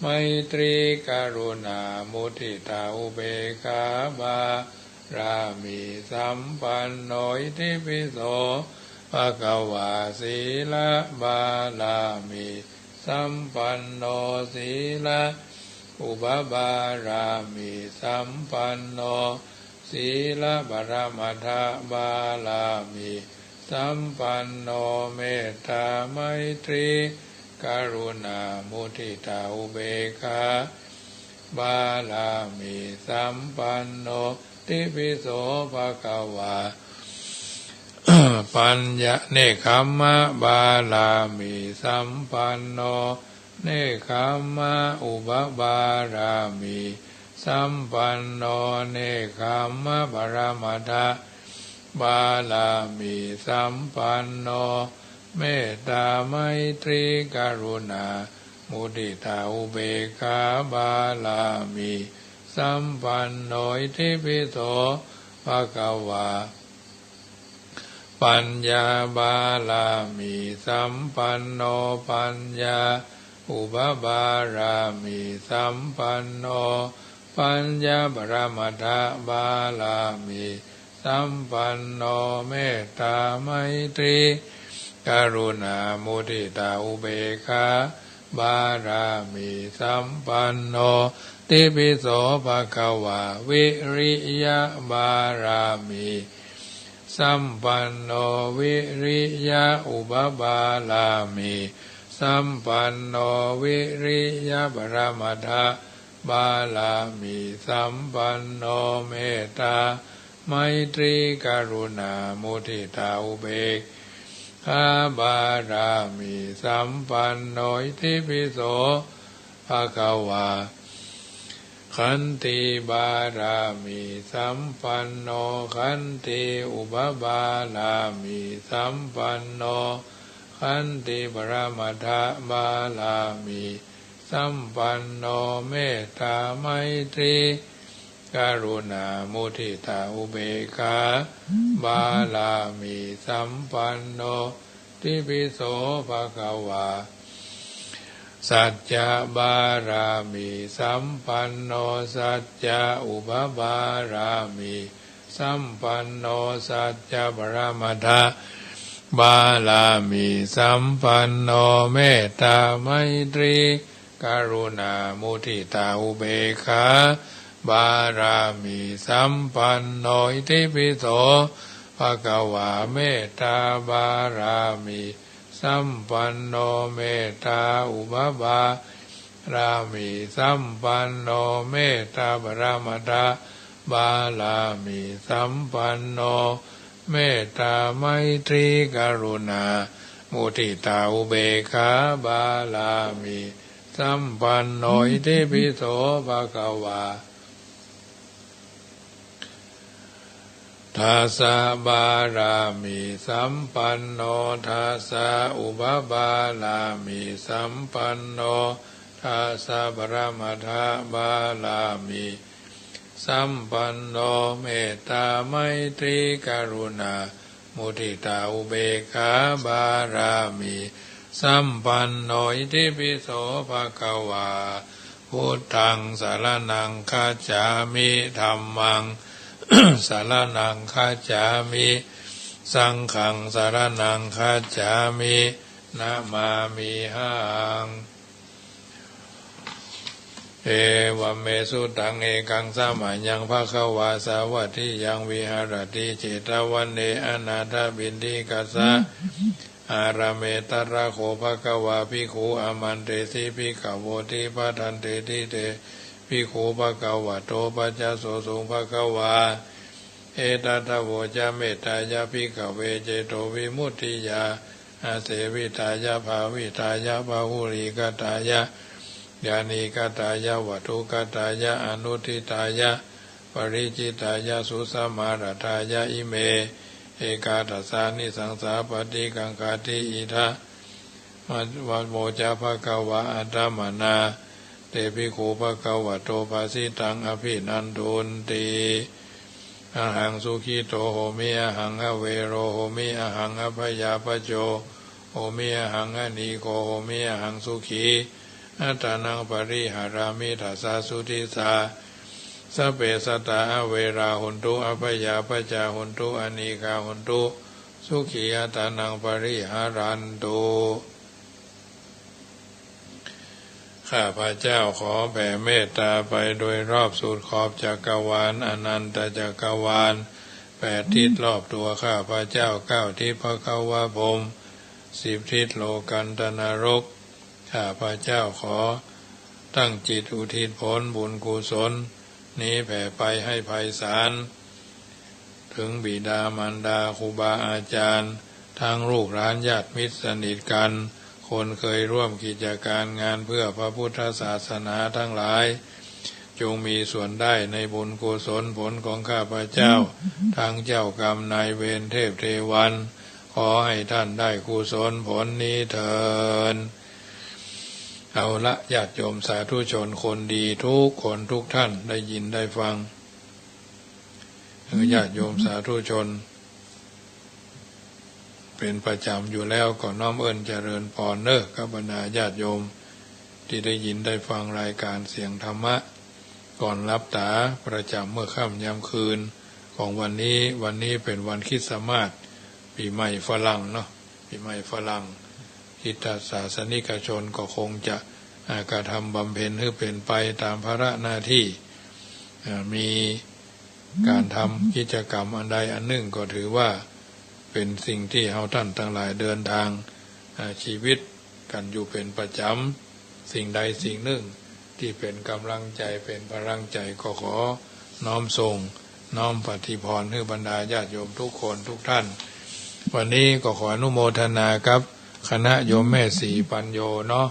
maitrī karuṇā muditā upekkhā pārami sampanno, itipi so bhagavā. Sīlapārami sampanno, sīla upapārami sampanno, sīla paramatthapārami sampanno, mettā maitrī karuṇā muditā upekkhā pārami sampanno, itipi so bhagavā. Pañña- nekkhamma pārami sampanno, nekkhamma upapārami sampanno, nekkhamma paramatthapārami sampanno, mettā maitrī karuṇā muditā upekkhā pārami sampanno, itipi so bhagavā. Paññapārami sampanno, paññā upapārami sampanno, paññaparamatthapārami sampanno, mettā maitrī karuṇā muditā upekkhā pārami sampanno, itipi so bhagavā. Viriyapārami sampanno, viriya upapārami sampanno, viriya paramatthapārami sampanno, mettā maitrī karuṇā muditā upekkhā pārami sampanno, itipi so bhagavā. Khantipārami sampanno, khanti upapārami sampanno, khanti paramatthapārami sampanno, mettā maitrī karuṇā muditā upekkhā pārami sampanno, itipi so bhagavā. Saccapārami sampanno, sacca upapārami sampanno, sacca paramatthapārami sampanno, mettā maitrī karuṇā muditā upekkhā pārami sampanno, itipi so bhagavā. Mettapārami sampanno, mettā upapārami sampanno, mettā paramatthapārami sampanno, mettā maitrī karuṇā muditā upekkhā pārami sampanno, itipi so bhagavā. Dasapārami sampanno, dasa upapārami sampanno, dasa paramatthapārami sampanno, mettā maitrī karuṇā muditā upekkhā pārami sampanno, itipi so bhagavā. Buddhaṃ saraṇaṃ gacchāmi, dhammaṃ saraṇaṃ gacchāmi, saṅghaṃ saraṇaṃ gacchāmi, namāmihaṃ. Evaṃ me sutaṃ. Ekaṃ samayaṃ bhagavā sāvatthiyaṃ viharati jetavane anāthapiṇḍikassa อาระเมตระโข ภะคะวา ภิกขุ อามันเตสิ ภิกขะโวติ ภัทธันเตสิ เต ภิกขุ ภะคะวะโต ปัสสะโสสุง ภะคะวา เอตัสสะโวจะ เมตตายะ ภิกขะเว เจโตวิมุตติยา อาเสวิตายะ ภาวิตายะ บาหุลีกตายะ ญาณีกตายะ วัตถุกตายะ อนุตถิตายะ ปริจฉิตายะ สุสมารัตถายะ อิเม เอกาทัสสานิสังสา ปะฏิกังขาติ อิทัง วะโวจะ ภะคะวา อะตะมะนา เต ภิกขุ ภะคะวะโต ภาสิตัง อะภินันทุนติ อะหัง สุขิโต โหมิ อะหัง อะเวโร โหมิ อะหัง อะพยาปะโจ โหมิ อะหัง อะนีโก โหมิ อะหัง สุขี อัตตานัง ปะริหารามิ ทัสสะ สุทิสสา สัพเพ สัตตา อะเวรา โหนตุ อะพยาปะจา โหนตุ อะนีกา โหนตุ สุขี อัตตานัง ปะริหารันตุ ข้าพเจ้าขอแผ่เมตตาไปโดยรอบสุดขอบจักรวาล อนันตจักรวาล แปดทิศรอบตัวข้าพเจ้า เก้าทิศพระกวาพรหม สิบทิศโลกันตนรก ข้าพเจ้าขอตั้งจิตอุทิศผลบุญกุศลนี้แผ่ไปให้ไพศาล ถึงบิดามารดา ครูบาอาจารย์ ทั้งลูกหลานญาติมิตรสนิทกัน คนเคยร่วมกิจการงานเพื่อพระพุทธศาสนาทั้งหลาย จงมีส่วนได้ในบุญกุศลผลของข้าพเจ้า ทั้งเจ้ากรรมนายเวรเทพเทวัน ขอให้ท่านได้กุศลผลนี้เทอญ เอาละ ญาติโยมสาธุชนคนดีทุกคนทุกท่านได้ยินได้ฟัง เออ ญาติโยมสาธุชน เป็นประจำอยู่แล้ว ก็น้อมเอิ้นเจริญพรเน้อ กับบรรดาญาติโยม ที่ได้ยินได้ฟังรายการเสียงธรรมะ ก่อนหลับต๋าประจำเมื่อค่ำยามคืนของวันนี้ วันนี้เป็นวันคริสต์มาส ปี๋ใหม่ฝรั่งเนาะ ปี๋ใหม่ฝรั่ง คริสตศาสนิกชนก็คงจะ อ่า กระทำบำเพ็ญหื้อเป๋นไปต๋ามภาระหน้าตี้ อ่า มีก๋านทำกิจกรรมอันใดอันนึ่งก็ถือว่าเป๋นสิ่งตี้เฮาต้านตังหลายเดินตาง อ่า จีวิตกั๋นอยู่เป๋นประจ๋ำ สิ่งใดสิ่งนึ่งตี้เป๋นก๋ำลังใจ๋ เป๋นพลังใจ๋ ก็ขอน้อมส่ง น้อมปฏิภาณหื้อบรรดาญาติโยมทุกคนทุกท่าน วันนี้ก็ขออนุโมทนากับคณะโยมแม่ศรีปัญโญเนาะ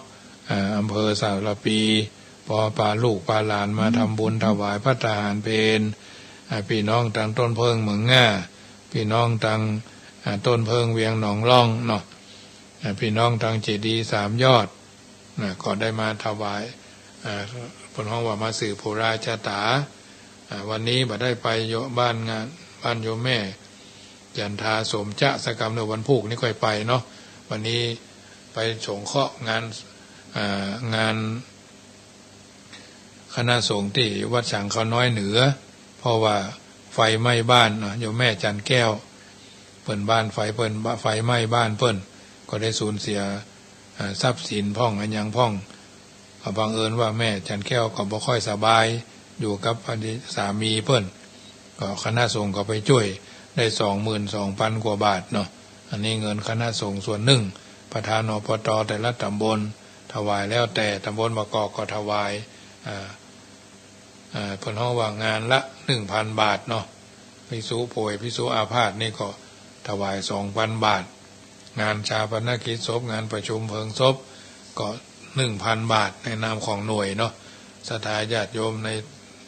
อ่า อำเภอสารภี ปอปาลูกปาหลานมาทำบุญถวายภัตตาหารเพล อ่า ปี้น้องตางต้นเพิ่งเมืองง่า ปี้น้องตาง อ่า ต้นเพิ่งเวียงหนองล่องเนาะ อ่า ปี้น้องตางเจดีย์สามยอด นะ ก็ได้มาถวาย อ่า เปิ้นฮ้องว่ามาสืบปุราชะต๋า อ่า วันนี้บ่ได้ไปโย บ้านงาน บ้านโยมแม่จันทาสมจะสักกำเน้อ วันพูกนี้ค่อยไปเนาะ วันนี้ไปสงเคราะห์งาน อ่า งาน คณะสงฆ์ตี้วัดสังขาวน้อยเหนือ เพราะว่าไฟไหม้บ้านเนาะ โยมแม่จันแก้ว เปิ้นบ้านไฟ เปิ้น ไฟไหม้บ้านเปิ้น ก็ได้สูญเสีย อ่า ทรัพย์สินพ่องอะหยังพ่อง ก็บังเอิญว่าแม่จันแก้วก็บ่ค่อยสบาย อยู่กับอดีตสามีเปิ้น ก็คณะสงฆ์ก็ไปจ้วย ได้สองหมื่นสองปันกว่าบาทเนาะ อันนี้เงินคณะสงฆ์ส่วนนึ่ง ประธาน อปต แต่ละต๋ำบล ถวายแล้วแต่ต๋ำบลประกอบก็ถวาย อ่า อ่า เปิ้นฮ้องว่างานละหนึ่งพันบาทเนาะ ภิกษุป่วย ภิกษุอาพาธนี่ก็ถวายสองปันบาท งานฌาปนกิจศพ งานประชุมเพลิงศพ ก็หนึ่งพันบาท ในนามของหน่วยเนาะ ศรัทธาญาติโยมใน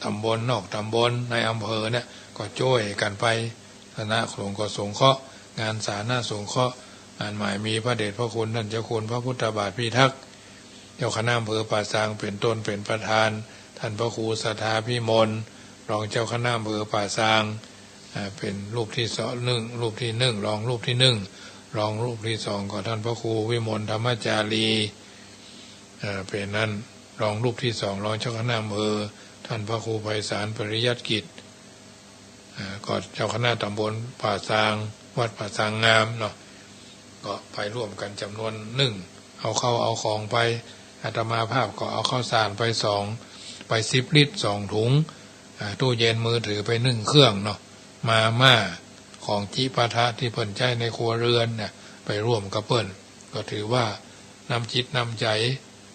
ต๋ำบล นอกต๋ำบล ในอำเภอเนี่ย ก็จ้วยกั๋นไป ฐานะสงฆ์ก็สงเคราะห์ งานสาธารณสงเคราะห์ อันหมายมีพระเดชพระคุณท่านเจ้าคุณพระพุทธบาทพิทักษ์ เจ้าคณะอำเภอป่าซางเป๋นต้นเป๋นประธาน ท่านพระครูศรัทธาพิมล รองเจ้าคณะอำเภอป่าซาง อ่า เป๋นรูปตี้สอง นึ่ง รูปตี้นึ่ง รองรูปตี้นึ่ง รองรูปตี้สองก็ท่านพระครูวิมลธรรมจารี อ่า เป๋นนั้น รองรูปตี้สอง รองเจ้าคณะอำเภอ ท่านพระครูไพศาลปริยัติกิจ อ่า ก็เจ้าคณะต๋ำบลป่าซาง วัดป่าซางงามเนาะ ก็ไปร่วมกั๋นจ๋ำนวนนึ่ง เอาข้าวเอาของไป อาตมาภาพก็เอาข้าวสารไปสอง ไปสิบลิตรสองถุง อ่า ตู้เย็นมือถือไปนึ่งเครื่องเนาะ มาม่า ของจิปาถะตี้เปิ้นใจ๊ในครัวเรือนเนี่ย ไปร่วมกับเปิ้น ก็ถือว่าน้ำจิตน้ำใจ๋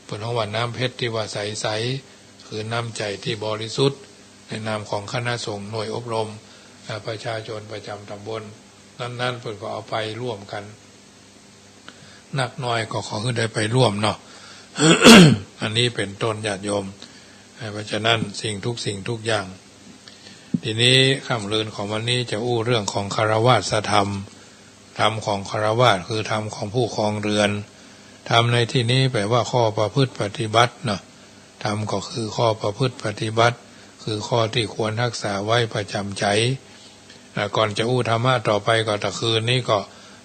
เปิ้นฮ้องว่าน้ำเพชรตี้ว่าใสๆ คือน้ำใจ๋ตี้บริสุทธิ์ ในนามของคณะสงฆ์หน่วยอบรม อ่า ประชาชนประจำตำบลนั้นๆ เปิ้นก็เอาไปร่วมกั๋น นักน้อยก็ขอหื้อได้ไปร่วมเนาะ อันนี้เป๋นต้นญาติโยม อ่า เพราะฉะนั้นสิ่งทุกสิ่งทุกอย่าง ทีนี้ค่ำเลินของวันนี้จะอู้เรื่องของฆราวาสธรรม ธรรมของฆราวาสคือธรรมของผู้ครองเรือน ธรรมในที่นี้แปลว่าข้อประพฤติปฏิบัติเนาะ ธรรมก็คือข้อประพฤติปฏิบัติ คือข้อที่ควรฮักษาไว้ประจ๋ำใจ๋ อ่า ก่อนจะอู้ธรรมะต่อไปก็ตะคืนนี้ก็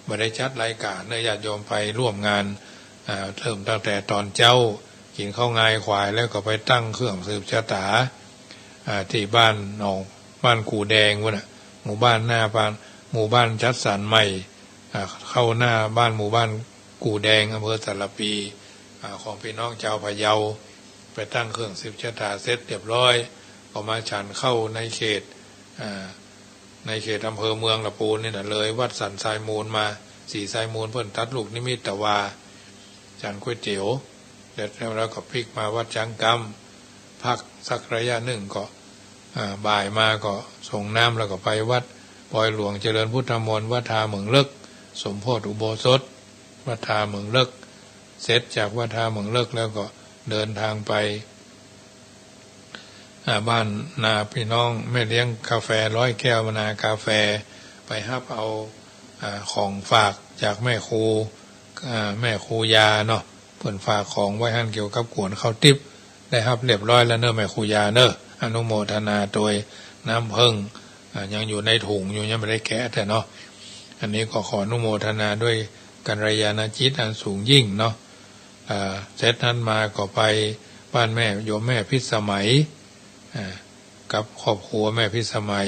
บ่ได้จัดรายก๋านเนาะ ญาติโยมไปร่วมงาน อ่า เริ่มตั้งแต่ต๋อนเจ๊า กิ๋นข้าวงายขวายแล้วก็ไปตั้งเครื่องสืบชะตา อ่า ตี้บ้านหนอง บ้านกู่แดงปู๊นน่ะ หมู่บ้านหน้าบ้าน หมู่บ้านจัดสรรใหม่ อ่า เข้าหน้าบ้านหมู่บ้านกู่แดง อำเภอสารภี อ่า ของปี้น้องจาวพะเยา ไปตั้งเครื่องสืบชะตาเสร็จเรียบร้อย ก็มาฉันข้าวในเขต อ่า ในเขตอำเภอเมืองละปูนนี่น่ะ เลยวัดสันทรายมูลมา ศรีทรายมูลเปิ้นตัดลูกนิมิตตะวา ฉันก๋วยเตี๋ยว เสร็จแล้ว แล้วก็พลิกมาวัดจ๊างกำ พักสักระยะนึ่งก็ อ่า บ่ายมาก็สรงน้ำแล้วก็ไปวัดปอยหลวงเจริญพุทธมนต์ วัดท่าเหมิงเล็ก สมโภชอุโบสถ วัดท่าเหมิงเล็ก เสร็จจากวัดท่าเหมิงเล็กแล้วก็เดินทางไป อ่า บ้านนาปี้น้องแม่เลี้ยงกาแฟร้อยแก้ว มานากาแฟ ไปฮับเอา อ่า ของฝากจากแม่ครู อ่า แม่ครูยาเนาะ เปิ้นฝากของไว้หั้นเกี่ยวกับกวนข้าวติ๊บ ได้ฮับเรียบร้อยแล้วเนาะแม่ครูยาเนาะ อนุโมทนาตวยน้ำผึ้ง อ่า ยังอยู่ในถุงอยู่ ยังบ่ได้แกะแต๊เนาะ อันนี้ก็ขออนุโมทนาด้วยกัลยาณจิตอันสูงยิ่งเนาะ อ่า เสร็จนั้นมาก็ไปบ้านแม่ โยมแม่พิสมัย อ่า กับครอบครัวแม่พิสมัย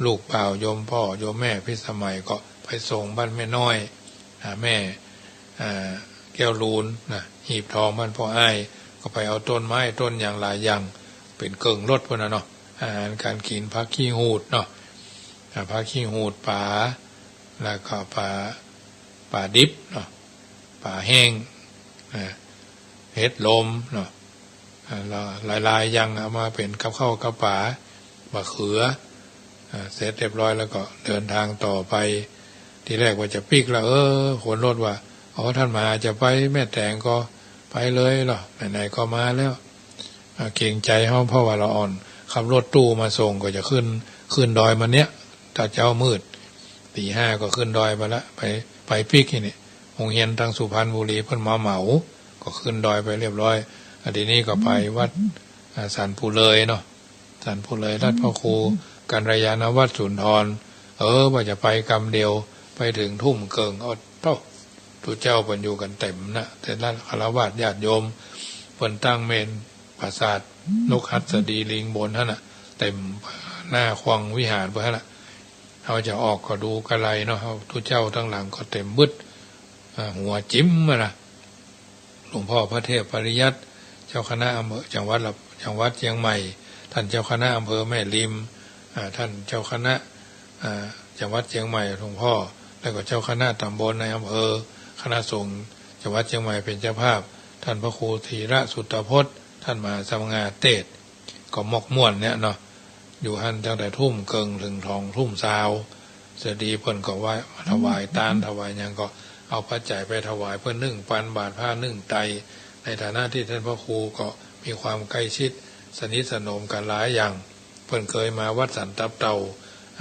ลูกบ่าวโยมพ่อโยมแม่พิสมัยก็ไปส่งบ้านแม่น้อย อ่า แม่ อ่า แก้วลูนนะ หีบทองบ้านป้ออ้าย ก็ไปเอาต้นไม้ต้นอย่างหลายอย่าง เป๋นเกิ่งรถปู๊นน่ะเนาะ อาหารก๋านกิ๋น ผักขี้หูดเนาะ อ่า ผักขี้หูด ป๋า แล้วก็ป๋า ป๋าดิบเนาะ ป๋าแห้ง อ่า เห็ดลมเนาะ อ่า แล้วหลายๆ อย่างเอามาเป๋นกับข้าวกับป๋า มะเขือ อ่า เสร็จเรียบร้อยแล้วก็เดินทางต่อไป ทีแรกว่าจะปิ๊กแล้ว เออ คนรถว่า อ๋อ ท่านมหาจะไปแม่แตงก็ไปเลยเหรอ ไหนๆ ก็มาแล้ว อ่า เกรงใจ๋เฮา เพราะว่าละอ่อนขับรถตู้มาส่งก็จะขึ้น ขึ้นดอยมาเนี้ย ถ้าเจ๊ามืด ตีห้าก็ขึ้นดอยไปละ ไป ไปปิ๊กตี้นี่ โฮงเฮียนตางสุพรรณบุรีเปิ้นมาเหมา ก็ขึ้นดอยไปเรียบร้อย อ่า ทีนี้ก็ไปวัด อ่า สันปู่เลยเนาะ สันปู่เลย ท่านพระครูกัลยาณวัฒน์สุนทร เออ ว่าจะไปกำเดียว ไปเถิงทุ่มเกิ่ง เอาเต๊า ตุ๊เจ้าเปิ้นอยู่กั๋นเต๋มนะ แต่ละฆราวาสญาติโยม เปิ้นตั้งเมรุปราสาทนกหัสดีลิงบนหั้นน่ะ เต๋มหน้าขว้างวิหารเปิ้นหั้นน่ะ เฮาจะออกก็ดูกะไรเนาะ เฮาตุ๊เจ้าตังหลังก็เต๋มบึด อ่า หัวจิ๋มอะนะ หลวงพ่อพระเทพปริยัติ เจ้าคณะอำเภอ จังหวัดละ จังหวัดเจียงใหม่ ท่านเจ้าคณะอำเภอแม่ริม อ่า ท่านเจ้าคณะ อ่า จังหวัดเจียงใหม่ หลวงพ่อ แล้วก็เจ้าคณะตำบลในอำเภอ คณะสงฆ์จังหวัดเจียงใหม่เป๋นเจ้าภาพ ท่านพระครูธีระสุตตพจน์ ท่านมหาสง่าเตส ก็มกม่วนเนี่ยเนาะ อยู่หั้นตั้งแต่ทุ่มเกิ่งเถิงสองทุ่มซาว เสียดีเปิ้นก็ไหว้ ถวายตาน ถวายหยังก็เอาปัจจัยไปถวายเปิ้นนึ่งปันบาตรผ้านึ่งไตร ในฐานะตี้ท่านพระครูก็มีความใกล้ชิดสนิทสนมกั๋นหลายอย่าง เปิ้นเกยมาวัดสันตับเต่า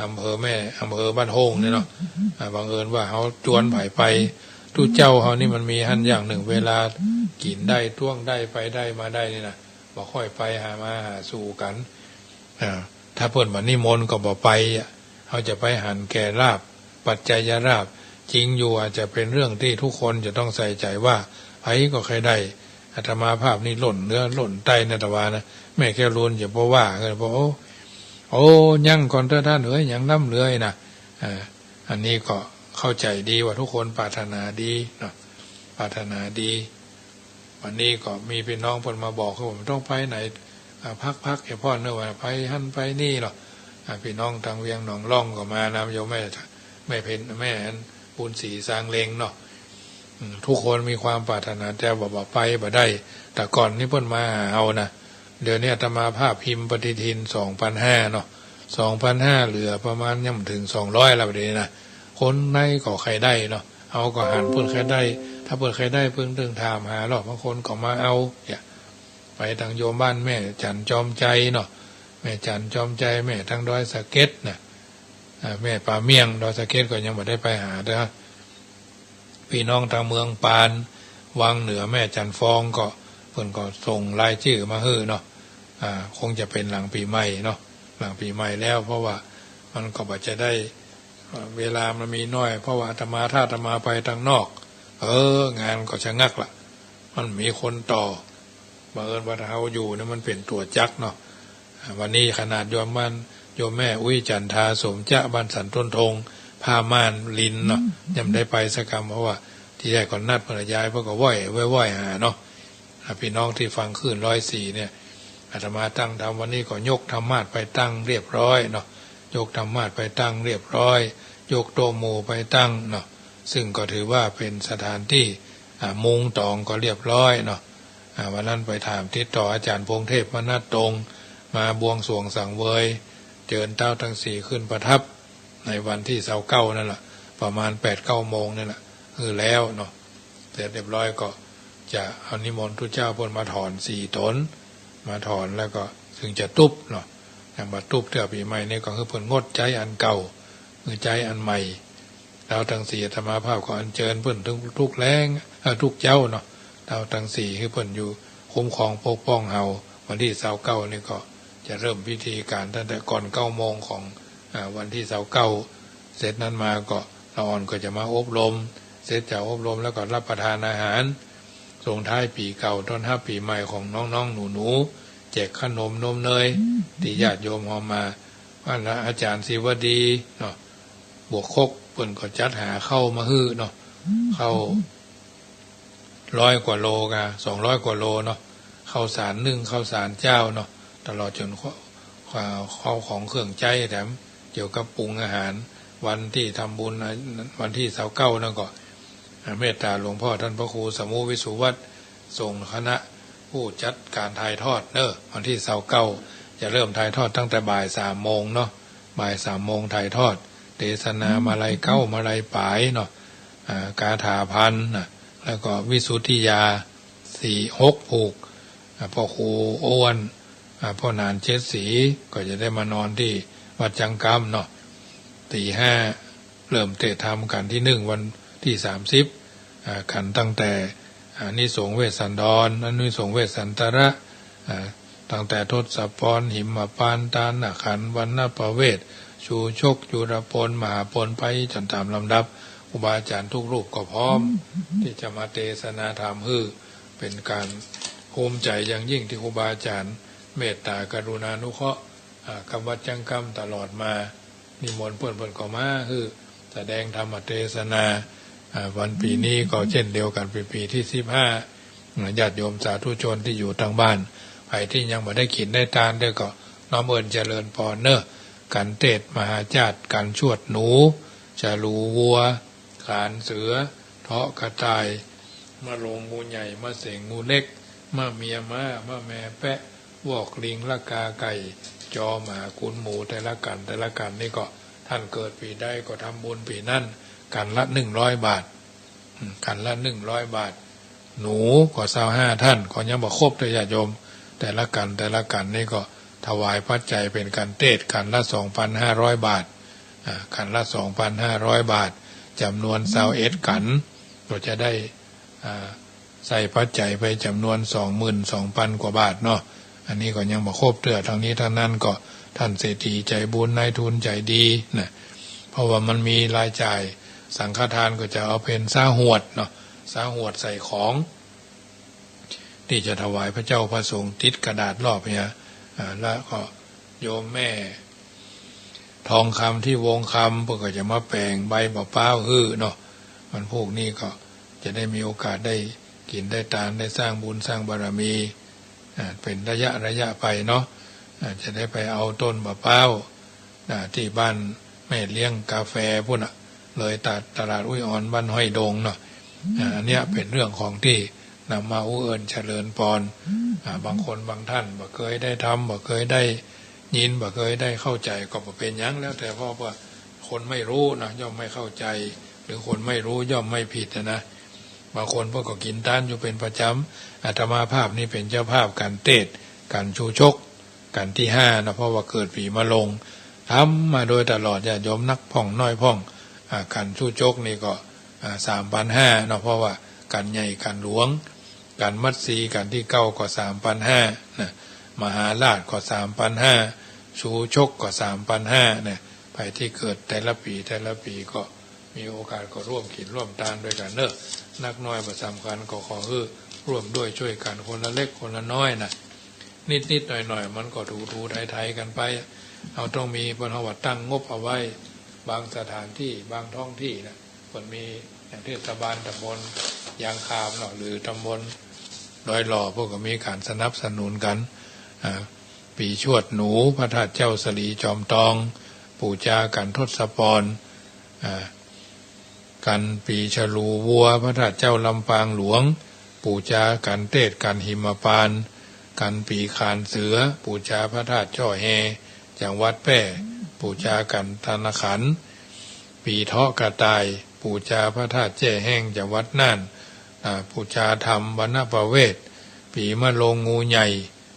อำเภอแม่ อำเภอบ้านโฮ่งเนี่ยเนาะ อ่า บังเอิญว่าเฮาจวนใผไป ตุ๊เจ้าเฮานี่มันมีหั้นอย่างนึ่ง เวลากิ๋นได้ต้วงได้ไปได้มาได้นี่นะ บ่ค่อยไปหามาหาสู่กั๋น อ่า ถ้าเปิ้นบ่นิมนต์ก็บ่ไปอะ เฮาจะไปหันแก่ลาภ ปัจจัยลาภ จริงอยู่อาจจะเป๋นเรื่องตี้ทุกคนจะต้องใส่ใจ๋ว่า ใผก็ใค่ได้ อาตมาภาพนี่ล้นเหนือล้นใต้นะ แต่ว่านะ แม่แก้วลูนจะบ่ว่า ก็บอก โอ้ โอ้ ยังก่อนเต๊อะท่านเอ๋ย ยังล้ำเหลืออีกนะ อ่า อันนี้ก็เข้าใจ๋ดีว่าทุกคนปรารถนาดีเนาะ ปรารถนาดี วันนี้ก็มีปี้น้องเปิ้นมาบอก คือบ่ต้องไปไหน อ่า พักๆ เฉพาะเนาะ ว่าไปหั้นไปนี่เนาะ อ่า ปี้น้องตางเวียงหนองล่องก็มานำ โยมแม่ แม่เพ็ญ แม่อันบุญศรีสางเล็งเนาะ อืม ทุกคนมีความปรารถนา แต่ว่าบ่ไปบ่ได้ แต่ก่อนนี้เปิ้นมาหาเฮานะ เดี๋ยวนี้อาตมาภาพพิมพ์ปฏิทินสองปันห้าเนาะ สองปันห้าเหลือประมาณยังบ่เถิงสองร้อยแล้วบัดนี้นะ คนใดก็ใค่ได้เนาะ เฮาก็หันเปิ้นใค่ได้ ถ้าเปิ้นใค่ได้เปิ้นตึงถามหาเนาะ บางคนก็มาเอา เนี่ย ไปตังโยมบ้านแม่จันทร์จอมใจเนาะ แม่จันทร์จอมใจ แม่ตังดอยสะเก็ดนะ อ่า แม่ปาเมี่ยง ดอยสะเก็ดก็ยังบ่ได้ไปหาเด้อ พี่น้องตังเมืองปาน วังเหนือ แม่จันทร์ฟอง ก็เปิ้นก็ส่งรายจื้อมาหื้อเนาะ อ่า คงจะเป๋นหลังปี๋ใหม่เนาะ หลังปี๋ใหม่แล้ว เพราะว่ามันก็บ่จะได้ เอ่อ เวลามันมีน้อย เพราะว่าอาตมา ถ้าอาตมาไปตังนอก เออ งานก็ชะงักละ มันมีคนต่อ บังเอิญว่าถ้าเฮาอยู่เนี่ยมันเป๋นตั๋วจักรเนาะ อ่า วันนี้ขนาดโยมบ้าน โยมแม่อุ๊ยจันทาสมจะ บ้านสันต้นธง ผ้าม่านลินเนาะ อืม ยังบ่ได้ไปสักกำ เพราะว่าทีแรกก็นัดเปิ้นจะย้าย เปิ้นก็ว้อย ว้อย ว้อยหาเนาะ อ่า พี่น้องตี้ฟังคลื่นร้อยสี่เนี่ย อาตมาตั้งธรรมวันนี้ก็ยกธรรมาสน์ไปตั้งเรียบร้อยเนาะ ยกธรรมาสน์ไปตั้งเรียบร้อย ยกโต๊ะหมู่ไปตั้งเนาะ ซึ่งก็ถือว่าเป๋นสถานตี้ อ่า มุงตองก็เรียบร้อยเนาะ อ่า วันนั้นไปถามติดต่ออาจารย์พงษ์เทพ มนัสตรง มาบวงสรวงสังเวย เจิญเต๊าตังสี่ขึ้นประทับ ในวันตี้ซาวเก้านั่นแหละ ประมาณแปดเก้าโมงนั่นแหละ คือแล้วเนาะ เสร็จเรียบร้อยก็จะเอานิมนต์ตุ๊เจ้าเปิ้นมาถอนสี่ต๋น มาถอนแล้วก็ถึงจะตุ๊บเนาะ อย่างบ่ตุ๊บเตื้อปี๋ใหม่นี่ก็คือเปิ้นงดใจ๊อันเก่า คือใจ๊อันใหม่ เต๊าตังสี่อาตมาภาพก็อัญเจิญเปิ้นทุก ทุกแลง เอ่อ ทุกเจ๊าเนาะ เต๊าตังสี่คือเปิ้นอยู่คุ้มครองปกป้องเฮา วันตี้ซาวเก้านี่ก็จะเริ่มพิธีก๋านตั้งแต่ก่อนเก้าโมงของ อ่า วันตี้ซาวเก้า เสร็จนั้นมาก็ละอ่อนก็จะมาอบรม เสร็จจากอบรมแล้วก็รับประทานอาหาร ส่งท้ายปี๋เก่า ต้อนฮับปี๋ใหม่ของน้องๆ หนูๆ แจกขนมนมเนย ตี้ญาติโยมฮอมมา อันละอาจารย์ศิวดีเนาะ บวกคก เปิ้นก็จัดหาข้าวมาหื้อเนาะ ข้าวร้อยกว่าโลกา สองร้อยกว่าโลเนาะ ข้าวสารนึ่ง ข้าวสารเจ๊าเนาะ ตลอดจ๋นข้าว ข้าวของเครื่องใจ๊แถมเกี่ยวกับปรุงอาหาร วันตี้ทำบุญ วันตี้ซาวเก้านั่นก็ อ่า เมตต๋าหลวงพ่อท่านพระครูสมุวิสุวัฒน์ ส่งคณะผู้จัดก๋านถ่ายทอดเนาะ วันตี้ซาวเก้า จะเริ่มถ่ายทอดตั้งแต่บ่ายสามโมงเนาะ บ่ายสามโมงถ่ายทอด เตสนามาลัยเก๊า มาลัยป๋ายเนาะ อ่า กาถาพันนะ แล้วก็วิสุทธิยาสี่ หกผูก อ่า พ่อครูอ้วน อ่า พ่อหนานเจ็ดสี ก็จะได้มานอนตี้วัดจังกำเนาะ ตีห้า เริ่มเตสน์ธรรมขันธ์ตี้นึ่ง วันตี้สามสิบ อ่า ขันธ์ตั้งแต่ อานิสงส์เวสสันดร อานิสงส์เวสสันตระ อ่า ตั้งแต่ทศพล หิมพานต์ ตานะขันธ์ วัณณประเวท ชูชก จุลพล มหาพล ไปจ๋นต๋ามลำดับ ครูบาอาจ๋ารย์ทุกรูปก็พร้อมตี้จะมาเตสนาธรรมหื้อ เป๋นก๋านภูมิใจ๋อย่างยิ่งตี้ครูบาอาจ๋ารย์เมตต๋ากรุณานุเคราะห์ อ่า กับวัดจังกำตลอดมา นิมนต์เปิ้น เปิ้นก็มาหื้อแสดงธรรมเตสนา อ่า วันปี๋นี้ก็เจ้นเดียวกั๋นเป๋นปี๋ตี้สิบห้า อ่า ญาติโยมสาธุชนตี้อยู่ตางบ้าน ใผตี้ยังบ่ได้กิ๋นได้ตานเต๊อะก็น้อมเอิญเจริญปอนเนาะ ก๋านเตสน์มหาชาติ ก๋านชวดหนู จรูวัว ขานเสือ เทาะกระต่าย มะโรงงูใหญ่ มะเสงงูเล็ก มะเมียม้า มะแมแปะ วอกลิง ละกาไก่ จอหมา ขุนหมู แต่ละก๋าน แต่ละก๋านนี่ก็ ท่านเกิดปี๋ใดก็ทำบุญปี๋นั้น ก๋านละหนึ่งร้อยบาท อืม ก๋านละหนึ่งร้อยบาท หนูก็ซาวห้าท่าน ก็ยังบ่ครบเต๊อะญาติโยม แต่ละก๋าน แต่ละก๋านนี่ก็ถวายปัจจัยเป๋นก๋านเตสน์ ก๋านละสองปันห้าร้อยบาท อ่า ก๋านละสองปันห้าร้อยบาท จ๋ำนวนซาวเอ็ดก๋าน ก็จะได้ อ่า ใส่ปัจจัยไปจ๋ำนวนสองหมื่นสองปันกว่าบาทเนาะ อันนี้ก็ยังบ่ครบเตื้อ ตังนี้ตังนั้นก็ท่านเศรษฐีใจ๋บุญ นายทุนใจ๋ดีนะ เพราะว่ามันมีรายจ่าย สังฆทานก็จะเอาเป๋นซาวหวดเนาะ ซาวหวดใส่ของ ตี้จะถวายพระเจ้าพระสงฆ์ ติดกระดาษรอบเนี่ย อ่า แล้วก็โยมแม่ ทองคำตี้วงคำ เปิ้นก็จะมาแป๋งใบบ่าป๊าวหื้อเนาะ วันพูกนี้ก็จะได้มีโอกาสได้กิ๋นได้ตาน ได้สร้างบุญสร้างบารมี อ่า เป๋นระยะระยะไปเนาะ อ่า จะได้ไปเอาต้นบ่าป๊าว อ่า ตี้บ้านแม่เลี้ยงกาแฟปู๊นน่ะ เลยตาด ตลาดอุ้ยอ่อน บ้านห้อยดงเนาะ อ่า อันเนี้ยเป๋นเรื่องของตี้นำมาอู้เอิ้นเจริญปอน อ่า บางคนบางท่านบ่เกยได้ทำ บ่เกยได้ยิน บ่เกยได้เข้าใจ๋ ก็บ่เป๋นหยัง แล้วแต่ เพราะว่าคนไม่ฮู้นะ ย่อมไม่เข้าใจ๋ หรือคนไม่ฮู้ย่อมไม่ผิดนะ บางคนเปิ้นก็กิ๋นตานอยู่เป๋นประจ๋ำ อาตมาภาพนี้เป๋นเจ้าภาพก๋านเตสน์ ก๋านชูชก ก๋านตี้ห้านะ เพราะว่าเกิดปี๋มะโรง ทำมาโดยตลอด ญาติโยมนักพ่องน้อยพ่อง อ่า ก๋านชูชกนี่ก็ อ่า สามปันห้าเนาะ เพราะว่าก๋านใหญ่ก๋านหลวง ก๋านมัดซี ก๋านตี้เก้าก็สามปันห้านะ มหาราชก็สามปันห้า ชูชกก็สามปันห้านะ ใผตี้เกิดแต่ละปี๋แต่ละปี๋ก็ มีโอกาสก็ร่วมกิ๋นร่วมตานตวยกั๋นเนาะ นักน้อยบ่สำคัญ ก็ขอหื้อร่วมด้วยช่วยกัน คนละเล็กคนละน้อยนะ นิดๆ หน่อยๆ มันก็ถูๆ ไถๆ กั๋นไป เฮาต้องมี เปิ้นฮ้องว่าตั้งงบเอาไว้ บางสถานตี้ บางท้องตี้นะ เปิ้นมี อย่างเทศบาลตำบลยางคามเนาะ หรือตำบลดอยหล่อ เปิ้นก็มีก๋านสนับสนุนกั๋น อ่า ปี๋ชวดหนู พระธาตุเจ้าสะหลีจอมตอง ปู๋จาก๋านทศปร อ่า ก๋านปี๋ฉลูวัว พระธาตุเจ้าลำปางหลวง ปู๋จาก๋านเตสน์ ก๋านหิมพานต์ ก๋านปี๋ขานเสือ ปู๋จาพระธาตุจ้อแฮ จังหวัดแป้ ปู๋จาก๋านธนาขัน ปี๋เทาะกระต่าย ปู๋จาพระธาตุแจ้แฮ้ง จังหวัดน่าน อ่า ปู๋จาธรรมวณประเวศ ปี๋มะโรงงูใหญ่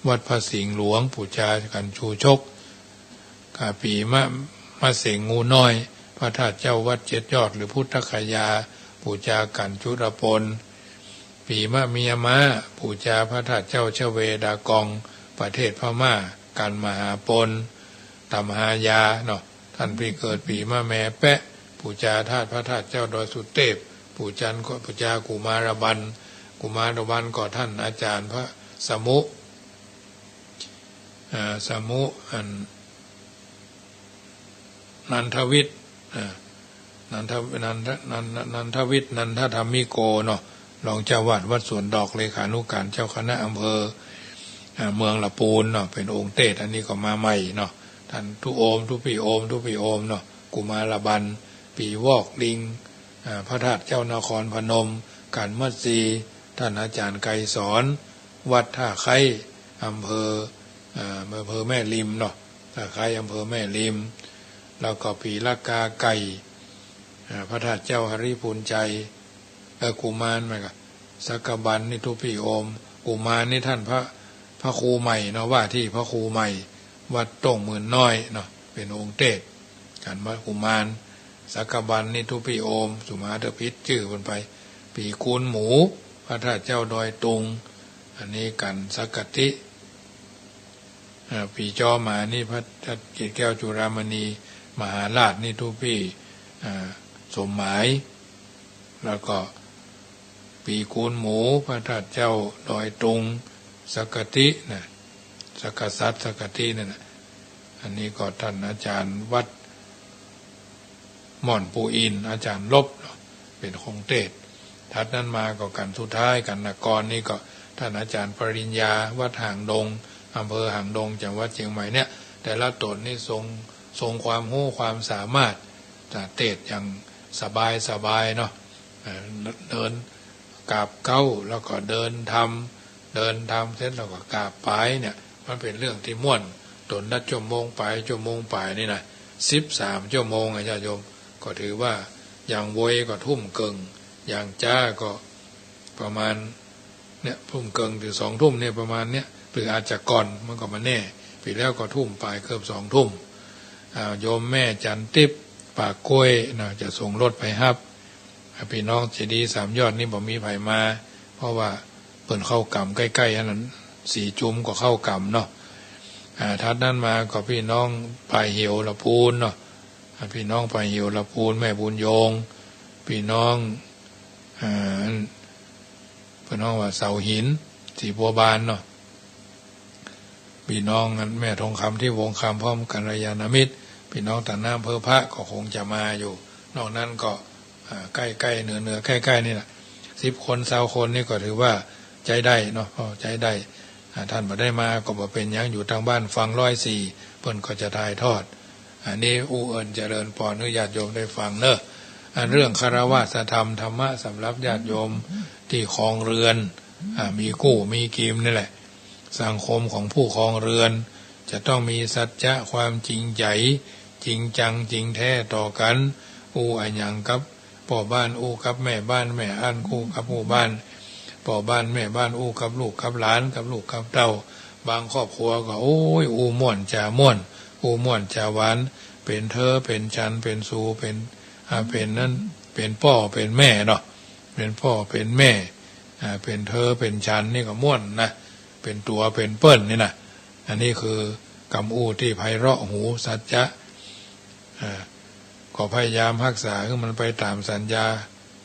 วัดพระสิงห์หลวง ปู๋จาก๋านชูชก อ่า ปี๋มะ มะเสงงูน้อย พระธาตุเจ้าวัดเจ็ดยอด หรือพุทธคยา ปู๋จาก๋านจุลปน ปี๋มะเมียม้า ปู๋จาพระธาตุเจ้าชเวดากอง ประเทศพม่า ก๋านมหาปน ต๋ามหายาเนาะ ต้านตี้เกิดปี๋มะแม่แป๊ะ ปู๋จาธาตุ พระธาตุเจ้าดอยสุเตพ ปู๋จันก็ ปู๋จากุมารบัล กุมารบัลก็ต้านอาจ๋ารย์พระสมุ อ่า สมุ อัน นันทวิทย์ อ่า นันท นันท นัน นันทวิทย์ นันทธรรมิโกเนาะ รองเจ้าอาวาสวัดสวนดอก เลขานุก๋านเจ้าคณะอำเภอ อ่า เมืองละปูนเนาะ เป๋นองค์เตสน์ อันนี้ก็มาใหม่เนาะ ต้านทุโอม ทุปี้โอม ทุปี้โอมเนาะ กุมารบัล ปี๋วอกลิง อ่า พระธาตุเจ้านครพนม ก๋านมัดซี ต้านอาจ๋ารย์ไกรสอน วัดท่าไคร้ อำเภอ อ่า อำเภอแม่ริมเนาะ ท่าไคร้ อำเภอแม่ริม แล้วก็ปี๋ละกาไก่ อ่า พระธาตุเจ้าหริภุญชัย เออ กุมารมันก็ สักกะบัลนี่ทุปี้โอม กุมารนี่ต้านพระ พระครูใหม่เนาะ ว่าตี้พระครูใหม่ วัดโต้งหมื่นน้อยเนาะ เป๋นองค์เตสน์ ก๋านวัดกุมาร สักกะบัลนี่ทุปี้โอม สุมาเถอะผิดจื้อเปิ้นไป ปี๋กูลหมู พระธาตุเจ้าดอยตุง อันนี้ก๋านสักกะติ อ่า ปี๋จอหมานี่พระธาตุเกศแก้วจุฬามณี มหาราชนี่ทุปี้ อ่า สมหมาย แล้วก็ปี๋กูลหมู พระธาตุเจ้าดอยตุง สักกะตินะ สักกะสัตริย์ สักกะตินั่นน่ะ อันนี้ก็ต้านอาจ๋ารย์วัด ม่อนปู่อินทร์ อาจ๋ารย์ลบเนาะ เป๋นองค์เตสน์ ถัดนั้นมาก็ก๋านสุดท้าย ก๋านนากรนี่ก็ต้านอาจ๋ารย์ปริญญา วัดหางดง อำเภอหางดง จังหวัดเจียงใหม่เนี่ย แต่ละต๋นนี่ทรง ทรงความฮู้ความสามารถ จะเตสน์อย่างสบายสบายเนาะ เอ่อ เดินกราบเก๊า แล้วก็เดินธรรม เดินธรรมเสร็จแล้วก็กราบป๋ายเนี่ย มันเป๋นเรื่องตี้ม่วน ต๋นละจั่วโมงป๋าย จั่วโมงป๋ายนี่นะ สิบสามจั่วโมงอะญาติโยม ก็ถือว่าอย่างไวก็ทุ่มเกิ่ง อย่างจ๊าก็ประมาณเนี่ย ทุ่มเกิ่งเถิงสองทุ่มเนี่ย ประมาณเนี่ย หรืออาจจะก่อน มันก็บ่แน่ ปี๋แล้วก็ทุ่มป๋ายเกือบสองทุ่ม อ่า โยมแม่จันทิพย์ ปากกล้วยนะ จะส่งรถไปฮับ อ่า ปี้น้องเจดีย์สามยอดนี่บ่มีใผมา เพราะว่าเปิ้นเข้ากรรมใก้ๆ อันนั้น สี่จุมก็เข้ากรรมเนาะ อ่า ถัดนั้นมาก็ปี้น้องปายเหวละปูนเนาะ อ่า ปี้น้องปายเหวละปูน แม่บุญโยง ปี้น้อง อ่า อัน เปิ้นฮ้องว่าเสาหิน สีบัวบานเนาะ ปี้น้องอันแม่ทองคำ ตี้วงคำ พร้อมกัลยาณมิตร ปี้น้องตาน้ำเพิงพระก็คงจะมาอยู่ นอกนั้นก็ อ่า ใก้ๆ เหนือๆ ใก้ๆ นี่แหละ สิบคน ซาวคนนี่ก็ถือว่าใจ๊ได้เนาะ พอใจ๊ได้ อ่า ต้านบ่ได้มาก็บ่เป๋นหยัง อยู่ตางบ้านฟังร้อยสี่ เปิ้นก็จะถ่ายทอด อันนี้อู้เอิ้นเจริญปอนหื้อญาติโยมได้ฟังเนาะ อันเรื่องฆราวาสธรรม ธรรมะสำหรับญาติโยมตี้ครองเรือน อ่า มีกู้มีกิ๋มนี่แหละ สังคมของผู้ครองเรือน จะต้องมีสัจจะ ความจริงใจ๋ จริงจัง จริงแท้ต่อกั๋น อู้อะหยังกับป้อบ้าน อู้กับแม่บ้าน แม่บ้านอู้กับป้อบ้าน ป้อบ้าน แม่บ้านอู้กับลูกกับหลาน กับลูกกับเต้า บางครอบครัวก็ โอ้ย อู้ม่วนจ๋าม่วน อู้ม่วนจ๋าหวาน เป๋นเธอ เป๋นฉัน เป๋นสู เป๋น อ่า เป๋นนั้น เป๋นป้อ เป๋นแม่เนาะ เป๋นป้อ เป๋นแม่ อ่า เป๋นเธอ เป๋นฉัน นี่ก็ม่วนนะ เป๋นตั๋ว เป๋นเปิ้น นี่นะ อันนี้คือกำอู้ตี้ไพเราะหู สัจจะ อ่า ก็พยายามฮักษาหื้อมันไปต๋ามสัญญา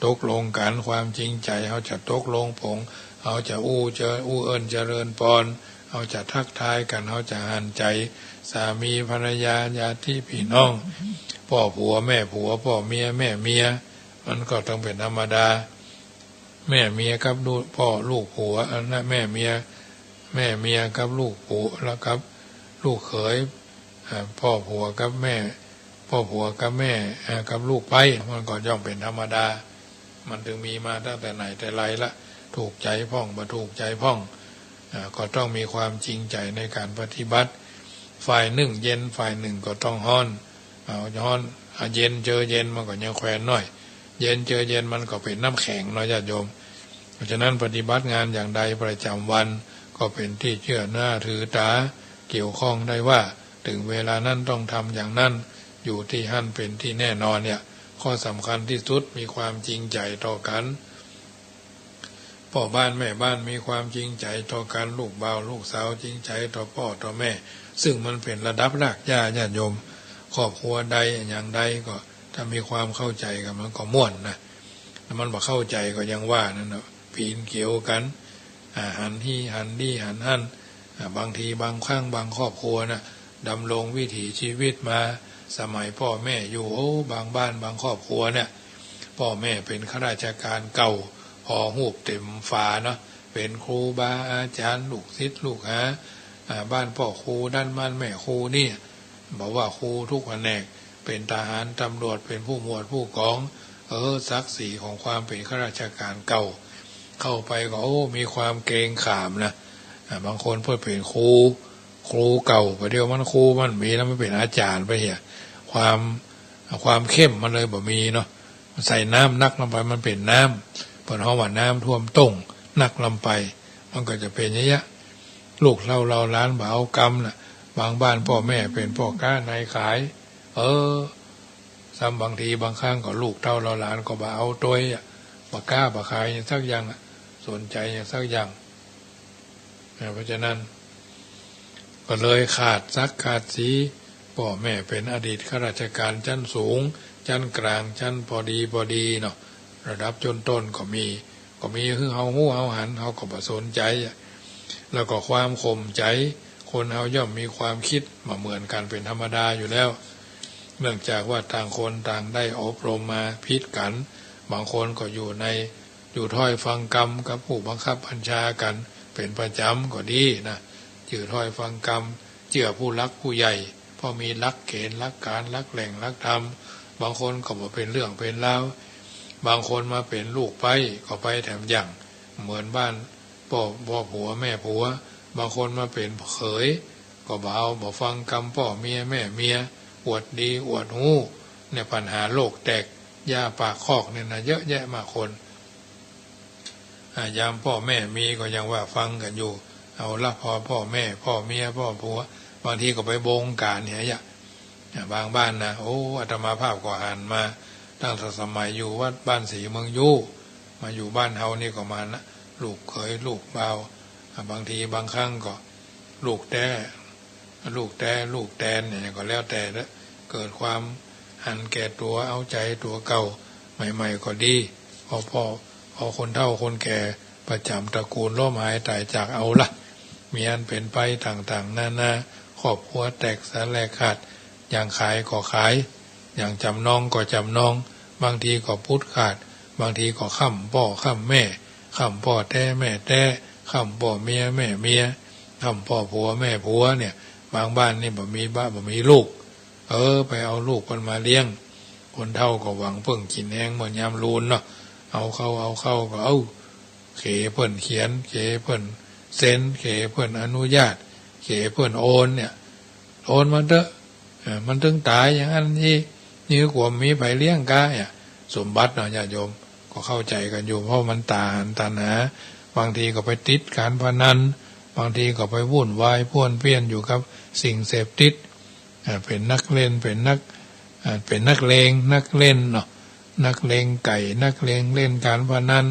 ตกลงกั๋น ความจริงใจ๋ เฮาจะตกลงปลง เฮาจะอู้เจอ อู้เอิ้นเจริญปอน เฮาจะทักทายกั๋น เฮาจะหันใจ๋ สามีภรรยา ญาติพี่น้อง ป้อผัวแม่ผัว ป้อเมียแม่เมีย มันก็ต้องเป๋นธรรมดา แม่เมียกับลูก ป้อลูกผัว อันนั้นแม่เมีย แม่เมียกับลูกผัว แล้วกับลูกเขย อ่า ป้อผัวกับแม่ ป้อผัวกับแม่ อ่า กับลูกใป๊ มันก็ย่อมเป๋นธรรมดา มันตึงมีมาตั้งแต่ไหนแต่ไรละ ถูกใจ๋พ่อง บ่ถูกใจ๋พ่อง อ่า ก็ต้องมีความจริงใจ๋ในก๋านปฏิบัติ ฝ่ายนึ่งเย็น ฝ่ายนึ่งก็ต้องฮ้อน เอาฮ้อน เอาเย็นเจอเย็น มันก็ยังแควนหน้อย เย็นเจอเย็น มันก็เป๋นน้ำแข็งเนาะญาติโยม เพราะฉะนั้นปฏิบัติงานอย่างใดประจ๋ำวัน ก็เป๋นตี้เจื้อเนื้อถือต๋า เกี่ยวข้องได้ว่า เถิงเวลานั้นต้องทำอย่างนั้น อยู่ตี้หั้นเป๋นตี้แน่นอนเนี่ย ข้อสำคัญตี้สุด มีความจริงใจ๋ต่อกั๋น ป้อบ้านแม่บ้านมีความจริงใจ๋ต่อกั๋น ลูกบ่าวลูกสาวจริงใจ๋ต่อป้อต่อแม่ ซึ่งมันเป๋นระดับรากหญ้าญาติโยม ครอบครัวใดอย่างใดก็ ถ้ามีความเข้าใจ๋กั๋นมันก็ม่วนนะ ถ้ามันบ่เข้าใจ๋ก็อย่างว่านั่นน่ะ ปี๋นเกลียวกั๋น อ่า หันฮี้หันดีหันหั้น อ่า บางทีบางครั้งบางครอบครัวน่ะ ดำรงวิถีชีวิตมา สมัยป้อแม่อยู่ โอ้ บางบ้านบางครอบครัวเนี่ย ป้อแม่เป๋นข้าราชก๋านเก่า หอรูปเต๋มฝาเนาะ เป๋นครูบาอาจ๋ารย์ ลูกศิษย์ลูกหา อ่า บ้านป้อครูดั้น บ้านแม่ครูนี่ บ่ว่าครูกู้แผนก เป๋นทหาร ตำรวจ เป๋นผู้หมวดผู้ก๋อง เออ ศักดิ์ศรีของความเป๋นข้าราชก๋านเก่า เข้าไปก็ โอ้ มีความเกรงขามนะ อ่า บางคนเปิ้นเป๋นครู ครูเก่า ประเดี๋ยวมันครูมันมีแล้ว มันเป๋นอาจ๋ารย์ไปเหีย ความ ความเข้มมันเลยบ่มีเนาะ ใส่น้ำนักลงไป มันเป๋นน้ำ เปิ้นฮ้องว่าน้ำท่วมต้ง นักลงไป มันก็จะเป๋นอย่างเงี้ย ลูกเต้าเหล่าหลานบ่เอากำน่ะ บางบ้านป้อแม่เป๋นป้อก๊านายขาย เออ ซ้ำบางทีบางครั้งก็ลูกเต้าเหล่าหลานก็บ่เอาตวยอะ บ่ก๊าบ่ขายหยังสักอย่างอะ สนใจ๋หยังสักอย่าง นะ เพราะฉะนั้น ก็เลยขาดศักดิ์ขาดศรี ป้อแม่เป๋นอดีตข้าราชก๋านชั้นสูง ชั้นก๋าง ชั้นปอดีปอดีเนาะ ระดับต้นๆ ก็มี ก็มีหื้อเฮาฮู้เฮาหัน เฮาก็บ่สนใจ๋อะ แล้วก็ความข่มใจ๋ คนเฮาย่อมมีความกึ๊ดบ่เหมือนกั๋นเป๋นธรรมดาอยู่แล้ว เนื่องจากว่าต่างคนต่างได้อบรมมาผิดกั๋น บางคนก็อยู่ใน อยู่ถ้อยฟังกำกับผู้บังคับบัญชากั๋นเป๋นประจ๋ำก็ดีนะ อยู่ถ้อยฟังกำ เจื้อผู้หลักผู้ใหญ่ เพราะมีหลักเก๋ณฑ์หลักก๋าน หลักแหล่งหลักธรรม บางคนก็บ่เป๋นเรื่องเป๋นราว บางคนมาเป๋นลูกใป๊ก็ไปแถมหยั่ง เหมือนบ้านป้อ ป้อผัวแม่ผัว บางคนมาเป๋นเขย ก็บ่เอาบ่ฟังกำป้อเมียแม่เมีย อวดดีอวดฮู้ เนี่ย ปัญหาโลกแตก หญ้าปากคอกเนี่ยนะ เยอะแยะมากคน อ่า ยามป้อแม่มีก็ยังว่าฟังกั๋นอยู่ เอาละ พอป้อแม่ ป้อเมีย ป้อผัว บางทีก็ไปบงก๋านเหียอะ อ่า บางบ้านนะ โอ้ อาตมาภาพก็หันมา ตั้งแต่สมัยอยู่วัดบ้านศรีเมืองยู้ มาอยู่บ้านเฮานี่ก็มานะ ลูกเขยลูกบ่าว อ่า บางทีบางครั้งก็ลูกแต๊ ลูกแต๊ ลูกแตนเนี่ย ก็แล้วแต่เต๊อะ เกิดความหันแก่ตั๋ว เอาใจ๋ตั๋วเก่า ใหม่ๆ ก็ดี พอ พอ พอคนเฒ่าคนแก่ประจ๋ำตระกูลล้มหายต๋ายจาก เอาละ มีอันเป๋นไปต่างๆ นานา ครอบครัวแตกสาแหรกขาด อย่างขายก็ขาย อย่างจ๋ำนองก็จ๋ำนอง บางทีก็ปุดขาด บางทีก็ค่ำป้อค่ำแม่ ค่ำป้อแต๊แม่แต๊ ค่ำป้อเมียแม่เมีย ค่ำป้อผัวแม่ผัวเนี่ย บางบ้านนี่บ่มีบ้า บ่มีลูก เออ ไปเอาลูกเปิ้นมาเลี้ยง คนเฒ่าก็หวังเปิ้งกิ๋นแฮงเมื่อยามลูนเนาะ เอาเข้า เอาเข้าก็เอา เขเปิ้นเขียน เขเปิ้นเซ็น เขเปิ้นอนุญาต เขเปิ้นโอนเนี่ย โอนมาเต๊อะ เออ มันตึงต๋ายอย่างอั้นอี้ นี่กั๋วบ่มีใผเลี้ยงก้าเนี่ย สมบัติเนาะ ญาติโยม ก็เข้าใจ๋กั๋นอยู่ เพราะมันต๋าหันตัณหา บางทีก็ไปติดก๋านพนัน บางทีก็ไปวุ่นวายป้วนเปี้ยนอยู่กับสิ่งเสพติด อ่า เป๋นนักเล่น เป๋นนัก อ่า เป๋นนักเลง นักเล่นเนาะ นักเลงไก่ นักเลงเล่นก๋านพนัน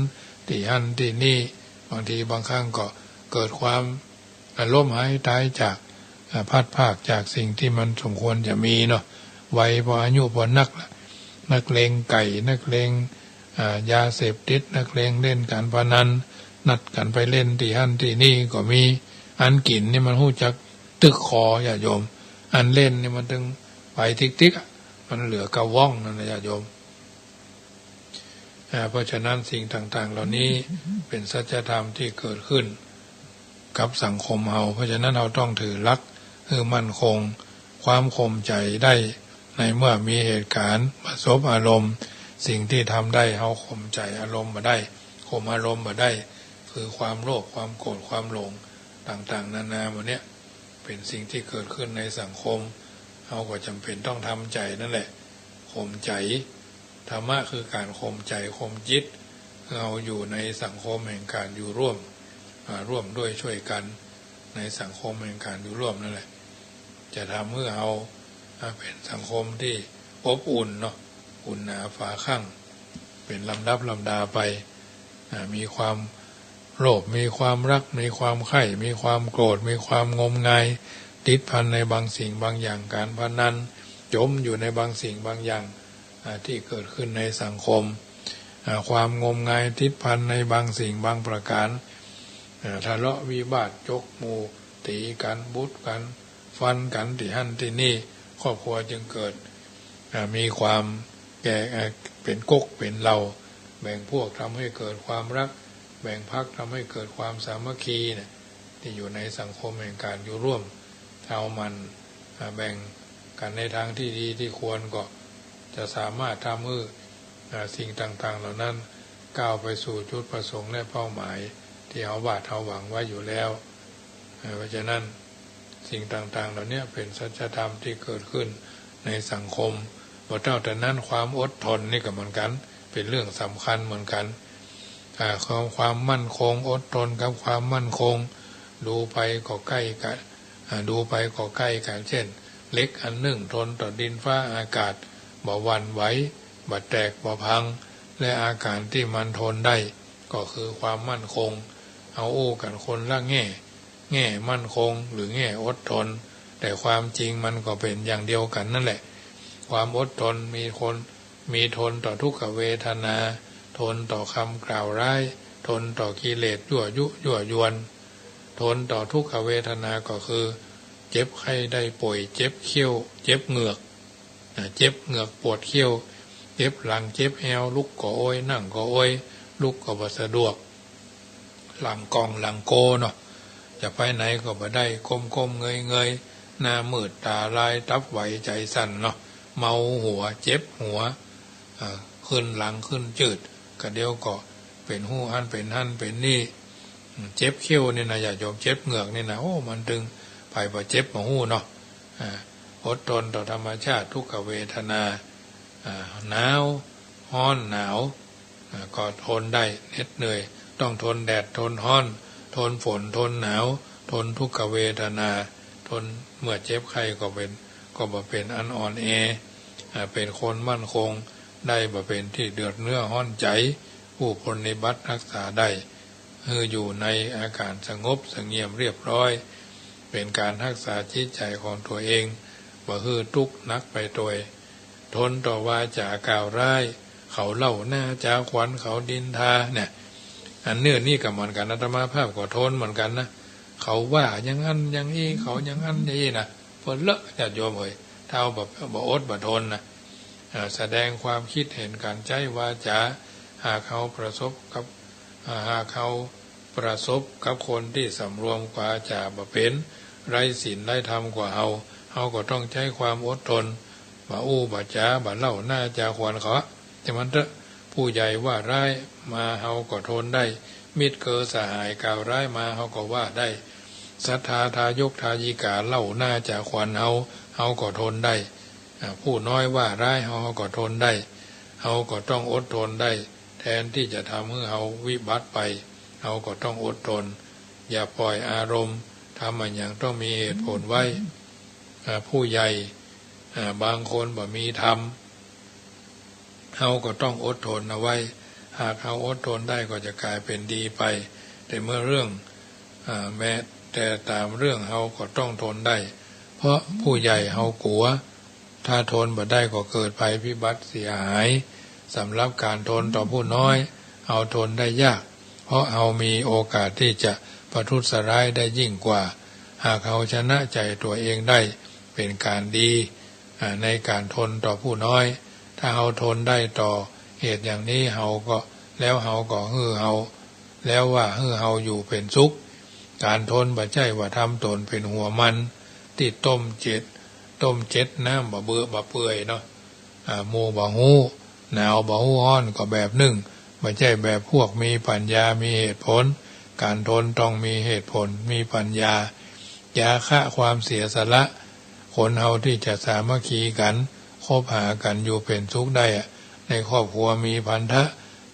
ตี้หั้นตี้นี่ บางทีบางครั้งก็เกิดความ อ่า ล้มหายต๋ายจาก อ่า พลัดพรากจากสิ่งตี้มันสมควรจะมีเนาะ วัยปออายุปอนักละ นักเลงไก่ นักเลง อ่า ยาเสพติด นักเลงเล่นก๋านพนัน นัดกั๋นไปเล่นตี้หั้นตี้นี่ก็มี อันกิ๋นนี่มันฮู้จักตึกคอ ญาติโยม อันเล่นนี่มันตึงไปติ๊กๆ อะ มันเหลือกะว้องนั่นนะ ญาติโยม อ่า เพราะฉะนั้นสิ่งต่างๆ เหล่านี้เป๋นสัจธรรมตี้เกิดขึ้นกับสังคมเฮา เพราะฉะนั้นเฮาต้องถือหลักหื้อมั่นคง ความข่มใจ๋ได้ ในเมื่อมีเหตุก๋ารณ์ประสบอารมณ์ สิ่งตี้ทำได้ เฮาข่มใจ๋อารมณ์บ่ได้ ข่มอารมณ์บ่ได้ คือความโลภ ความโกรธ ความหลง ต่างๆ นานาหมดเนี่ย เป๋นสิ่งตี้เกิดขึ้นในสังคม เฮาก็จ๋ำเป๋นต้องทำใจ๋นั่นแหละ ข่มใจ๋ ธรรมะคือก๋านข่มใจ๋ ข่มจิต เฮาอยู่ในสังคมแห่งก๋านอยู่ร่วม อ่า ร่วมด้วยช่วยกั๋น ในสังคมแห่งก๋านอยู่ร่วมนั่นแหละ จะทำหื้อเฮา อ่า เป๋นสังคมตี้อบอุ่นเนาะ อุ่นหนาฝาคั่ง เป๋นลำดับลำดาไป อ่า มีความโลภ มีความรัก มีความใคร่ มีความโกรธ มีความงมงาย ติดพันในบางสิ่งบางอย่าง ก๋านพนัน จ๋มอยู่ในบางสิ่งบางอย่าง อ่า ตี้เกิดขึ้นในสังคม อ่า ความงมงายติดพันในบางสิ่งบางประก๋าน อ่า ทะเลาะวิวาท จกหมู่ ตี๋กั๋น บุดกั๋น ฟันกั๋น ตี้หั้นตี้นี่ ครอบครัวจึงเกิด อ่า มีความแก่ อ่า เป๋นก๊กเป๋นเหล่า แบ่งพวกทำให้เกิดความรัก แบ่งพรรคทำให้เกิดความสามัคคีเนี่ย ตี้อยู่ในสังคมแห่งก๋านอยู่ร่วม เฮาหมั่น อ่า แบ่งกั๋นในทางตี้ดีตี้ควร ก็จะสามารถทำหื้อ อ่า สิ่งต่างๆ เหล่านั้นก้าวไปสู่จุดประสงค์และเป้าหมายตี้เฮาวาดเฮาหวังไว้อยู่แล้ว อ่า เพราะฉะนั้นสิ่งต่างๆ เหล่านี้เป๋นสัจธรรมตี้เกิดขึ้นในสังคม บ่เต้าแต่นั้น ความอดทนนี่ก็เหมือนกั๋น เป๋นเรื่องสำคัญเหมือนกั๋น อ่า ความ ความมั่นคง อดทนกับความมั่นคง ดูไปก็ใก้กั๋น อ่า ดูไปก็ใก้กั๋น เจ้น เหล็กอันนึ่งทนต่อดินฟ้าอากาศ บ่หวั่นไหว บ่แตก บ่พัง และอาก๋านตี้มันทนได้ ก็คือความมั่นคง เฮาอู้กั๋นคนละแง่ แง่มั่นคง หรือแง่อดทน แต่ความจริงมันก็เป๋นอย่างเดียวกั๋นนั่นแหละ ความอดทนมีคน มีทนต่อทุกขเวทนา ทนต่อคำกล่าวร้าย ทนต่อกิเลสยั่วยุยั่วยวน ทนต่อทุกขเวทนาก็คือ เจ็บไข้ได้ป่วย เจ็บเขี้ยว เจ็บเหงือก อ่า เจ็บเหงือกปวดเขี้ยว เจ็บหลังเจ็บแอว ลุกก็โอย นั่งก็โอย ลุกก็บ่สะดวก หลังก่องหลังโกเนาะ จะไปไหนก็บ่ได้ ก้มๆ เงยๆ หน้ามืดต๋าลาย ตับไหวใจ๋สั่นเนาะ เมาหัว เจ็บหัว อ่า ขึ้นหลังขึ้นจืด กะเดี๋ยวก็เป๋นหู้อั้นเป๋นหั้นเป๋นนี่ อืม เจ็บเขี้ยวนี่นะ ญาติโยม เจ็บเหงือกนี่นะ โอ้ มันตึง ใผบ่เจ็บบ่ฮู้เนาะ อ่า อดทนต่อธรรมชาติทุกขเวทนา อ่า หนาว ฮ้อน หนาว อ่า ก็ทนได้ เหน็ดเหนื่อย ต้องทนแดด ทนฮ้อน ทนฝน ทนหนาว ทนทุกขเวทนา ทนเมื่อเจ็บไข้ก็เป๋น ก็บ่เป๋นอันอ่อนแอ อ่า เป๋นคนมั่นคง ได้บ่เป๋นตี้เดือดเนื้อฮ้อนใจ๋ ผู้ปรนนิบัติฮักษาได้ หื้ออยู่ในอาก๋านสงบเสงี่ยมเรียบร้อย เป๋นก๋านฮักษาจิตใจ๋ของตั๋วเอง บ่หื้อตุ๊กข์หนักไปตวย ทนต่อวาจากล่าวร้าย เขาเล่าหน้าจ๋าขวัญ เขานินทาเนี่ย อันเนื้อนี่ก็เหมือนกั๋น อาตมาภาพก็ทนเหมือนกั๋นนะ เขาว่าอย่างอั้นอย่างอี้ เขาอย่างอั้นอย่างอี้นะ เปิ้นเลอะ ญาติโยมเอ๋ย ถ้าเฮาบ่ บ่อดบ่ทนนะ เอ่อ แสดงความคิดเห็นก๋านใจ๊วาจ๋า หากเฮาประสบกับ เอ่อ หากเฮาประสบกับคนตี้สำรวมวาจ๋าบ่เป๋น ไร้ศีลไร้ธรรมกว่าเฮา เฮาก็ต้องใจ๊ความอดทน บ่อู้บ่จ๋า บ่เล่าหน้าจ๋าขวัญเขา แต่มันเต๊อะ ผู้ใหญ่ว่าร้ายมาเฮาก็ทนได้ มิตรเกอสหายกล่าวร้ายมาเฮาก็ว่าได้ ศรัทธาทายกทายิกาเล่าหน้าจ๋าขวัญเฮา เฮาก็ทนได้ อ่า ผู้น้อยว่าร้ายเฮา เฮาก็ทนได้ เฮาก็ต้องอดทนได้ แทนตี้จะทำหื้อเฮาวิบัติไป เฮาก็ต้องอดทน อย่าปล่อยอารมณ์ ทำอะหยังต้องมีเหตุผลไว้ อ่า ผู้ใหญ่ อ่า บางคนบ่มีธรรม เฮาก็ต้องอดทนเอาไว้ หากเฮาอดทนได้ก็จะกลายเป็นดีไป แต่เมื่อเรื่อง อ่า แม้แต่ตามเรื่องเฮาก็ต้องทนได้ เพราะผู้ใหญ่เฮากลัว ถ้าทนบ่ได้ก็เกิดภัยพิบัติเสียหาย สำหรับการทนต่อผู้น้อย เฮาทนได้ยาก เพราะเฮามีโอกาสที่จะประทุษร้ายได้ยิ่งกว่า หากเฮาชนะใจตัวเองได้ เป็นการดี อ่า ในการทนต่อผู้น้อย ถ้าเฮาทนได้ต่อเหตุอย่างนี้ เฮาก็ แล้วเฮาก็หื้อเฮา แล้วว่าหื้อเฮาอยู่เป็นสุข การทนบ่ใจ้ว่าทำตนเป็นหัวมัน ตี้ต้มเจ็ด ต้มเจ็ดน้ำบ่เปื่อย บ่เปื่อยเนาะ อ่า หมู่บ่ฮู้หนาวบ่ฮู้ฮ้อนก็แบบนึ่ง บ่ใจ้แบบพวกมีปัญญามีเหตุผล การทนต้องมีเหตุผล มีปัญญา จาคะ ความเสียสละ คนเฮาตี้จะสามัคคีกั๋น คบหากั๋นอยู่เป็นสุขได้อะ ในครอบครัวมีพันธะ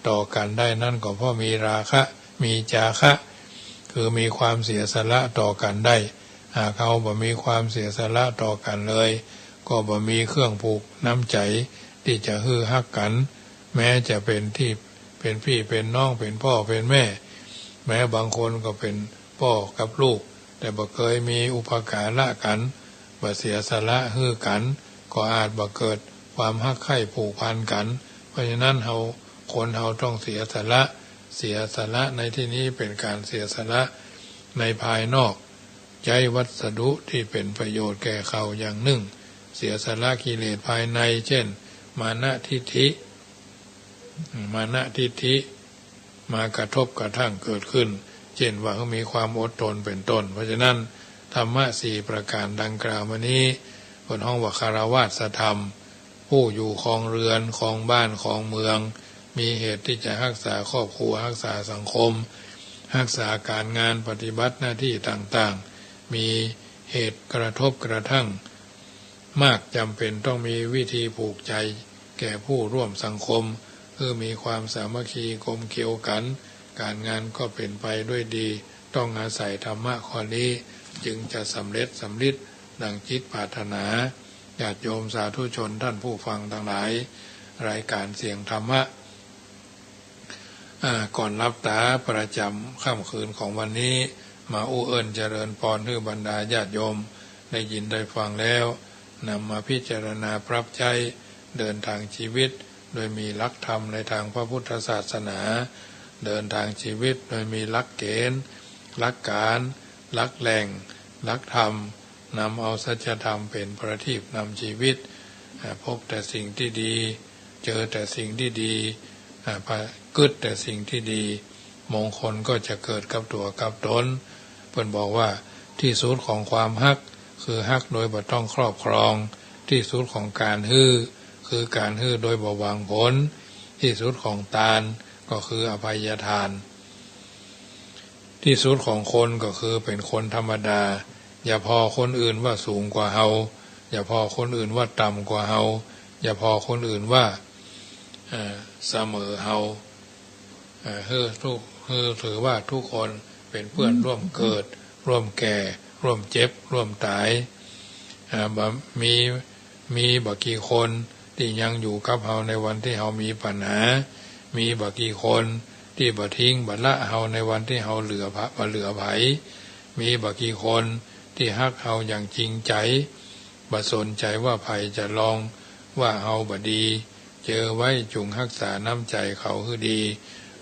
ต่อกั๋นได้นั้นก็เพราะมีราคะ มีจาคะ คือมีความเสียสละต่อกั๋นได้ หากเฮาบ่มีความเสียสละต่อกั๋นเลย ก็บ่มีเครื่องผูกน้ำใจ๋ตี้จะหื้อฮักกั๋น แม้จะเป็นตี้ เป็นปี้เป็นน้อง เป็นป้อเป็นแม่ แม้บางคนก็เป็นป้อกับลูก แต่บ่เกยมีอุปการะกั๋น บ่เสียสละหื้อกั๋น ก็อาจบ่เกิดความฮักใคร่ผูกพันกั๋น เพราะฉะนั้นเฮา คนเฮาต้องเสียสละ เสียสละในตี้นี้เป็นการเสียสละในภายนอก ใจ๊วัสดุตี้เป็นประโยชน์แก่เขาอย่างนึ่ง เสียสละกิเลสภายใน เจ้น มานะทิฏฐิ มานะทิฏฐิ มากระทบกระทั่งเกิดขึ้น เจ้นว่ามีความอดทนเป็นต้น เพราะฉะนั้น ธรรมะสี่ประการดังกล่าวมานี้ เปิ้นฮ้องว่าฆราวาสธรรม ผู้อยู่ครองเรือน ครองบ้าน ครองเมือง มีเหตุตี้จะฮักษาครอบครัว ฮักษาสังคม ฮักษาก๋านงาน ปฏิบัติหน้าตี้ต่างๆ มีเหตุกระทบกระทั่ง มาก จ๋ำเป๋นต้องมีวิธีผูกใจ๋แก่ผู้ร่วมสังคม หื้อมีความสามัคคีกลมเกลียวกั๋น ก๋านงานก็เป๋นไปด้วยดี ต้องอาศัยธรรมะข้อนี้ จึงจะสำเร็จสำริดดังจิตปรารถนา ญาติโยมสาธุชนท่านผู้ฟังตังหลาย รายการเสียงธรรมะ อ่า ก่อนหลับต๋าประจ๋ำค่ำคืนของวันนี้ มาอู้เอิ้นเจริญปอนหื้อบรรดาญาติโยมได้ยินได้ฟังแล้ว นำมาพิจารณาปรับใจ๊เดินทางชีวิต โดยมีหลักธรรมในทางพระพุทธศาสนา เดินทางชีวิตโดยมีหลักเก๋ณฑ์ หลักก๋าน หลักแหล่ง หลักธรรม นำเอาสัจธรรมเป๋นประทีปนำชีวิต อ่า พบแต่สิ่งตี้ดี เจอแต่สิ่งตี้ดี อ่า ประกฤติแต่สิ่งตี้ดี มงคลก็จะเกิดกับตั๋วกับต๋น เปิ้นบอกว่า ตี้สุดของความฮัก คือฮักโดยบ่ต้องครอบครอง ตี้สุดของก๋านหื้อ คือก๋านหื้อโดยบ่หวังผล ตี้สุดของตาน ก็คืออภัยทาน ตี้สุดของคนก็คือเป๋นคนธรรมดา อย่าผ่อคนอื่นว่าสูงกว่าเฮา อย่าผ่อคนอื่นว่าต่ำกว่าเฮา อย่าผ่อคนอื่นว่า เอ่อ เสมอเฮา เอ่อ หื้อทุก หื้อถือว่าทุกคนเป๋นเปื้อนร่วมเกิด ร่วมแก่ ร่วมเจ็บ ร่วมต๋าย อ่า บ่ มี มีบ่กี่คนตี้ยังอยู่กับเฮาในวันตี้เฮามีปัญหา มีบ่กี่คนตี้บ่ทิ้งบ่ละเฮาในวันตี้เฮาเหลือผะ บ่เหลือใผ มีบ่กี่คนตี้ฮักเฮาอย่างจริงใจ๋ บ่สนใจ๋ว่าใผจะลองว่าเฮาบ่ดี เจอไว้จุ่งฮักษาน้ำใจ๋เขาหื้อดี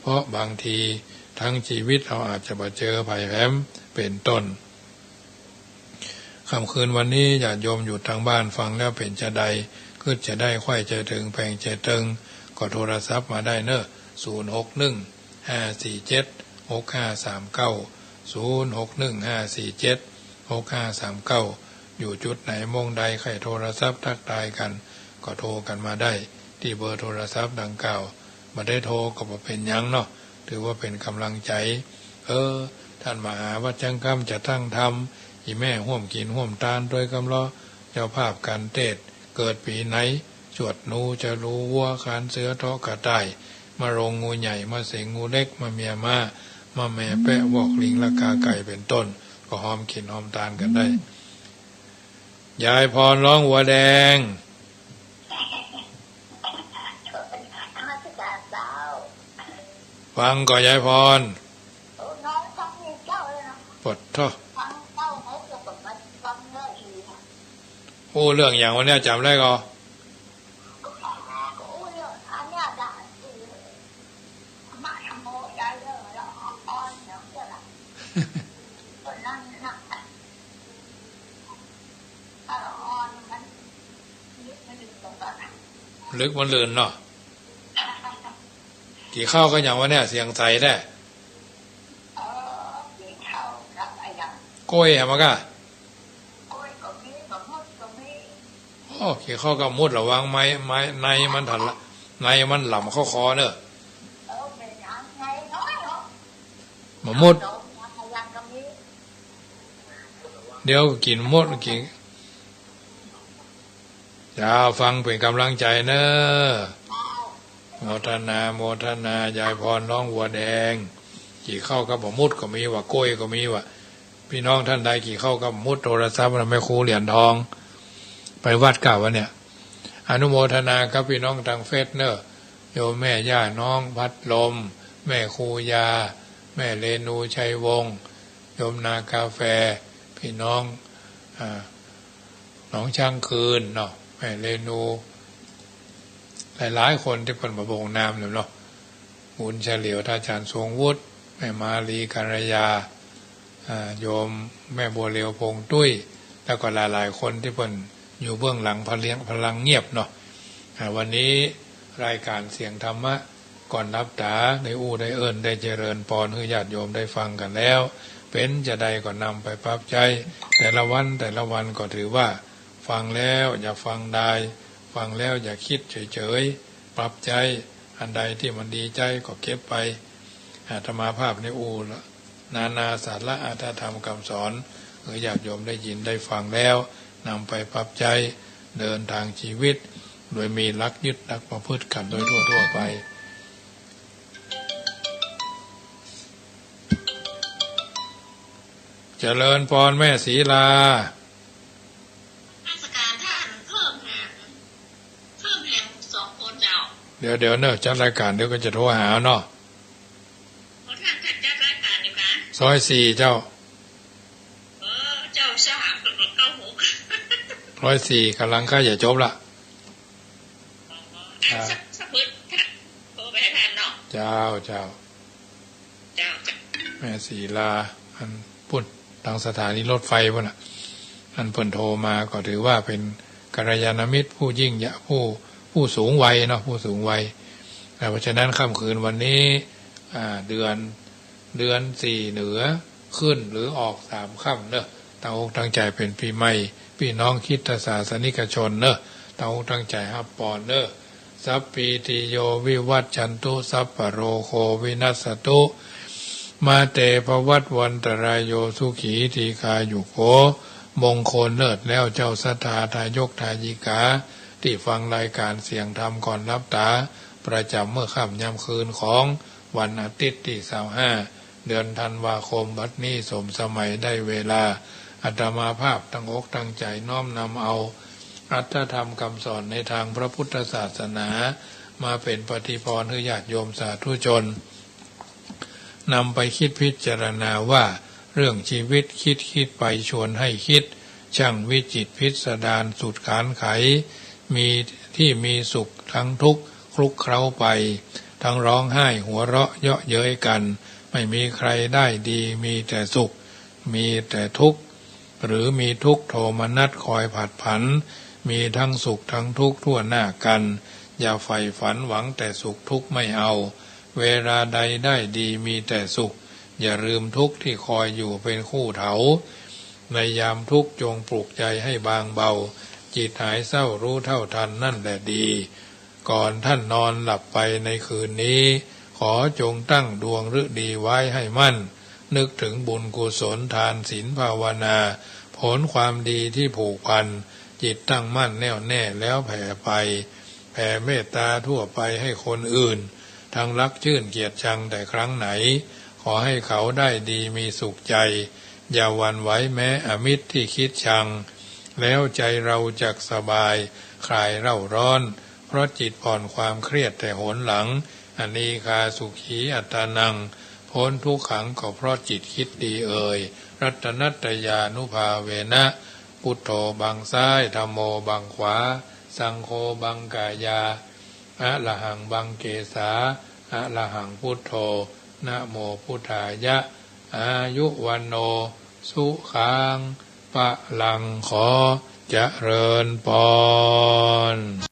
เพราะบางทีทั้งชีวิตเฮาอาจจะบ่เจอใผแหม เป๋นต้น ค่ำคืนวันนี้ญาติโยมอยู่ตางบ้านฟังแล้วเป๋นจาใด กึ๊ดจาใด้ ใค่จะตึง แป๋งจาเติง ก็โทรศัพท์มาได้เน่อ ศูนย์หกหนึ่ง ห้าสี่เจ็ด หกห้าสามเก้า ศูนย์หกหนึ่ง ห้าสี่เจ็ด หกห้าสามเก้า อยู่จุดไหนม่วงใดใค่โทรศัพท์ทักทายกั๋น ก็โทรกั๋นมาได้ตี้เบอร์โทรศัพท์ดังกล่าว บ่ได้โทรก็บ่เป๋นหยังเนาะ ถือว่าเป๋นก๋ำลังใจ๋ เออ ต้านมหาวัชรกำ จะตั้งธรรม อี่แม่ฮ่วมกิ๋นฮ่วมตานตวยกำเลาะ เจ้าภาพก๋านเตสน์ เกิดปี๋ไหน จวดธนู จรูวัว คานเสือ เทาะกระต่าย มะโรง งูใหญ่ มะเสง งูเล็ก มะเมียม้า มะแมแป๊ะ วอกลิง และกาไก่ เป๋นต้น ก็ฮอมกิ๋นฮอมตานกั๋นได้ ยายพรฮ้องวัวแดง ฟังก่อ ยายพร ปดเถาะ อู้เรื่องหยังวะเนี่ย จ๋ำได้ก่อ ลึกมันลื่นเนาะ กี่ข้าวก็หยังวะเนี่ย เสียงใสแต๊ ก้อยหามาก่ะ โอ้ กี่ข้าวกับหมุด ระวังไม้ ไม้ ในมันถละ ในมันหล่ำเข้าคอเน่อ บ่หมุด เดี๋ยวกิ๋นหมุด กิ๋น เจ้า ฟังเป๋นก๋ำลังใจ๋เน่อ โมทนา โมทนา ยายพรฮ้องวัวแดง กี่ข้าวกับบ่หมุดก็มีวะ ก้อยก็มีวะ ปี้น้องต้านใดกี่ข้าวกับบ่หมุด โทรศัพท์นะ แม่ครูเหรียญทอง ไปวัดก่ะวะเนี่ย อนุโมทนากับปี้น้องตางเฟซเน่อ โยมแม่ย่า น้องพัดลม แม่ครูยา แม่เรนู ชัยวงศ์ โยมนากาแฟ ปี้น้อง อ่า หนองช้างคืนเนาะ แม่เรนู หลายๆ คนตี้เปิ้นบ่บ่งนามแล้วเนาะ บุญเฉลียว อาจ๋ารย์ทรงวุฒิ แม่มาลี กัลยา อ่า โยมแม่บัวเรียว พงษ์ตุ้ย แล้วก็หลายๆ คนตี้เปิ้นอยู่เบื้องหลังพลัง พลังเงียบเนาะ อ่า วันนี้รายการเสียงธรรมะ ก่อนหลับต๋า ได้อู้ได้เอิ้น ได้เจริญปอน หื้อญาติโยมได้ฟังกั๋นแล้ว เป๋นจาใดก็นำไปปรับใจ๊ แต่ละวันแต่ละวันก็ถือว่า ฟังแล้วอย่าฟังดาย ฟังแล้วอย่ากึ๊ดเฉยๆ ปรับใจ๊ อันใดตี้มันดีใจ๊ก็เก็บไป อาตมาภาพได้อู้นานาสาระอัตถธรรมกำสอน หื้อญาติโยมได้ยินได้ฟังแล้ว นำไปปรับใจ๊ เดินตางจีวิต โดยมีหลักยึดหลักประพฤติกั๋นโดยทั่วๆ ไป เจริญปอนแม่ศรีลา นมัสก๋านต้าน เพิ่มแถม เพิ่มแถมสองคนเจ้า เดี๋ยว เดี๋ยวเน่อ จัดรายก๋านเดี๋ยวก็จะโทรหาเนาะ โอ้ ต้านจัด จัดรายก๋านอยู่กา ซอยสี่เจ้า เออ เจ้า สามเก้าหก ซอยสี่ ก๋ำลังใก้จะจบละ อ๋อ อ่า สัก สักมื้อ โทรไปหาต้านเนาะ เจ้า เจ้า เจ้า เจ้า แม่ศรีลา อันปุ้น ตางสถานีรถไฟปุ้นน่ะ อันเปิ้นโทรมาก็ถือว่าเป๋นกัลยาณมิตรผู้ยิ่งใหญ่ ผู้ ผู้สูงวัยเนาะ ผู้สูงวัย อ่า เพราะฉะนั้นค่ำคืนวันนี้ อ่า เดือน เดือนสี่เหนือขึ้นหรือออกสามค่ำเน่อ ตั้งอกตั้งใจ๋เป๋นปี๋ใหม่ ปี้น้องคริสตศาสนิกชนเน่อ ตั้งอกตั้งใจ๋ฮับปอนเน่อ สัพพีติโยวิวัชชันตุ สัพพะโรโควินัสสตุ มาเตภวัตวันตรายโย สุขีทีฆายุโก มงคลเลิศแล้วเจ้าศรัทธาทายกทายิกา ตี้ฟังรายก๋านเสียงธรรมก่อนหลับต๋า ประจ๋ำเมื่อค่ำยามคืนของวันอาทิตย์ตี้ซาวห้า เดือนธันวาคม บัดนี้สมสมัยได้เวลา อาตมาภาพตั้งอกตั้งใจ๋น้อมนำเอา อัตถธรรมกำสอนในตางพระพุทธศาสนา มาเป๋นปฏิภาณหื้อญาติโยมสาธุชน นำไปกึ๊ดพิจารณาว่า เรื่องจีวิตกึ๊ดกึ๊ดไปชวนหื้อคริด ช่างวิจิตรพิสดารสุดขานไข มีตี้มีสุขตังทุกข์คลุกเคล้าไป ตังฮ้องไห้หัวเราะเยาะเย้ยกั๋น ไม่มีใครได้ดีมีแต่สุข มีแต่ทุกข์ หรือมีทุกข์โทมนัสคอยผัดผัน มีตังสุขตังทุกข์ทั่วหน้ากั๋น อย่าใฝ่ฝันหวังแต่สุขทุกข์ไม่เอา เวลาใดได้ดีมีแต่สุข อย่าลืมทุกข์ตี้คอยอยู่เป๋นคู่เถา ในยามทุกข์จงปลุกใจ๋หื้อบางเบา จิตหายเศร้ารู้เท่าทันนั่นแหละดี ก่อนท่านนอนหลับไปในคืนนี้ ขอจงตั้งดวงฤดีไว้ให้มั่น นึกถึงบุญกุศลทานศีลภาวนา ผลความดีที่ผูกพัน จิตตั้งมั่นแน่วแน่แล้วแผ่ไป แผ่เมตตาทั่วไปให้คนอื่น ทั้งรักชื่นเกลียดชังแต่ครั้งไหน ขอให้เขาได้ดีมีสุขใจ อย่าหวั่นไหวแม้อมิตรที่คิดชัง แล้วใจเราจักสบาย คลายเร่าร้อน เพราะจิตผ่อนความเครียดแต่หนหลัง อเนกาสุขีอัตตานัง พ้นทุกขังก็เพราะจิตคิดดีเอ่ย รัตนัตตยานุภาเวนะ พุทโธบังซ้าย ธัมโมบังขวา สังโฆบังกายา อะระหังบังเกสา อะระหังพุทโธ นะโมพุทธายะ อายุวัณโณ สุขัง พลัง ขอเจริญพร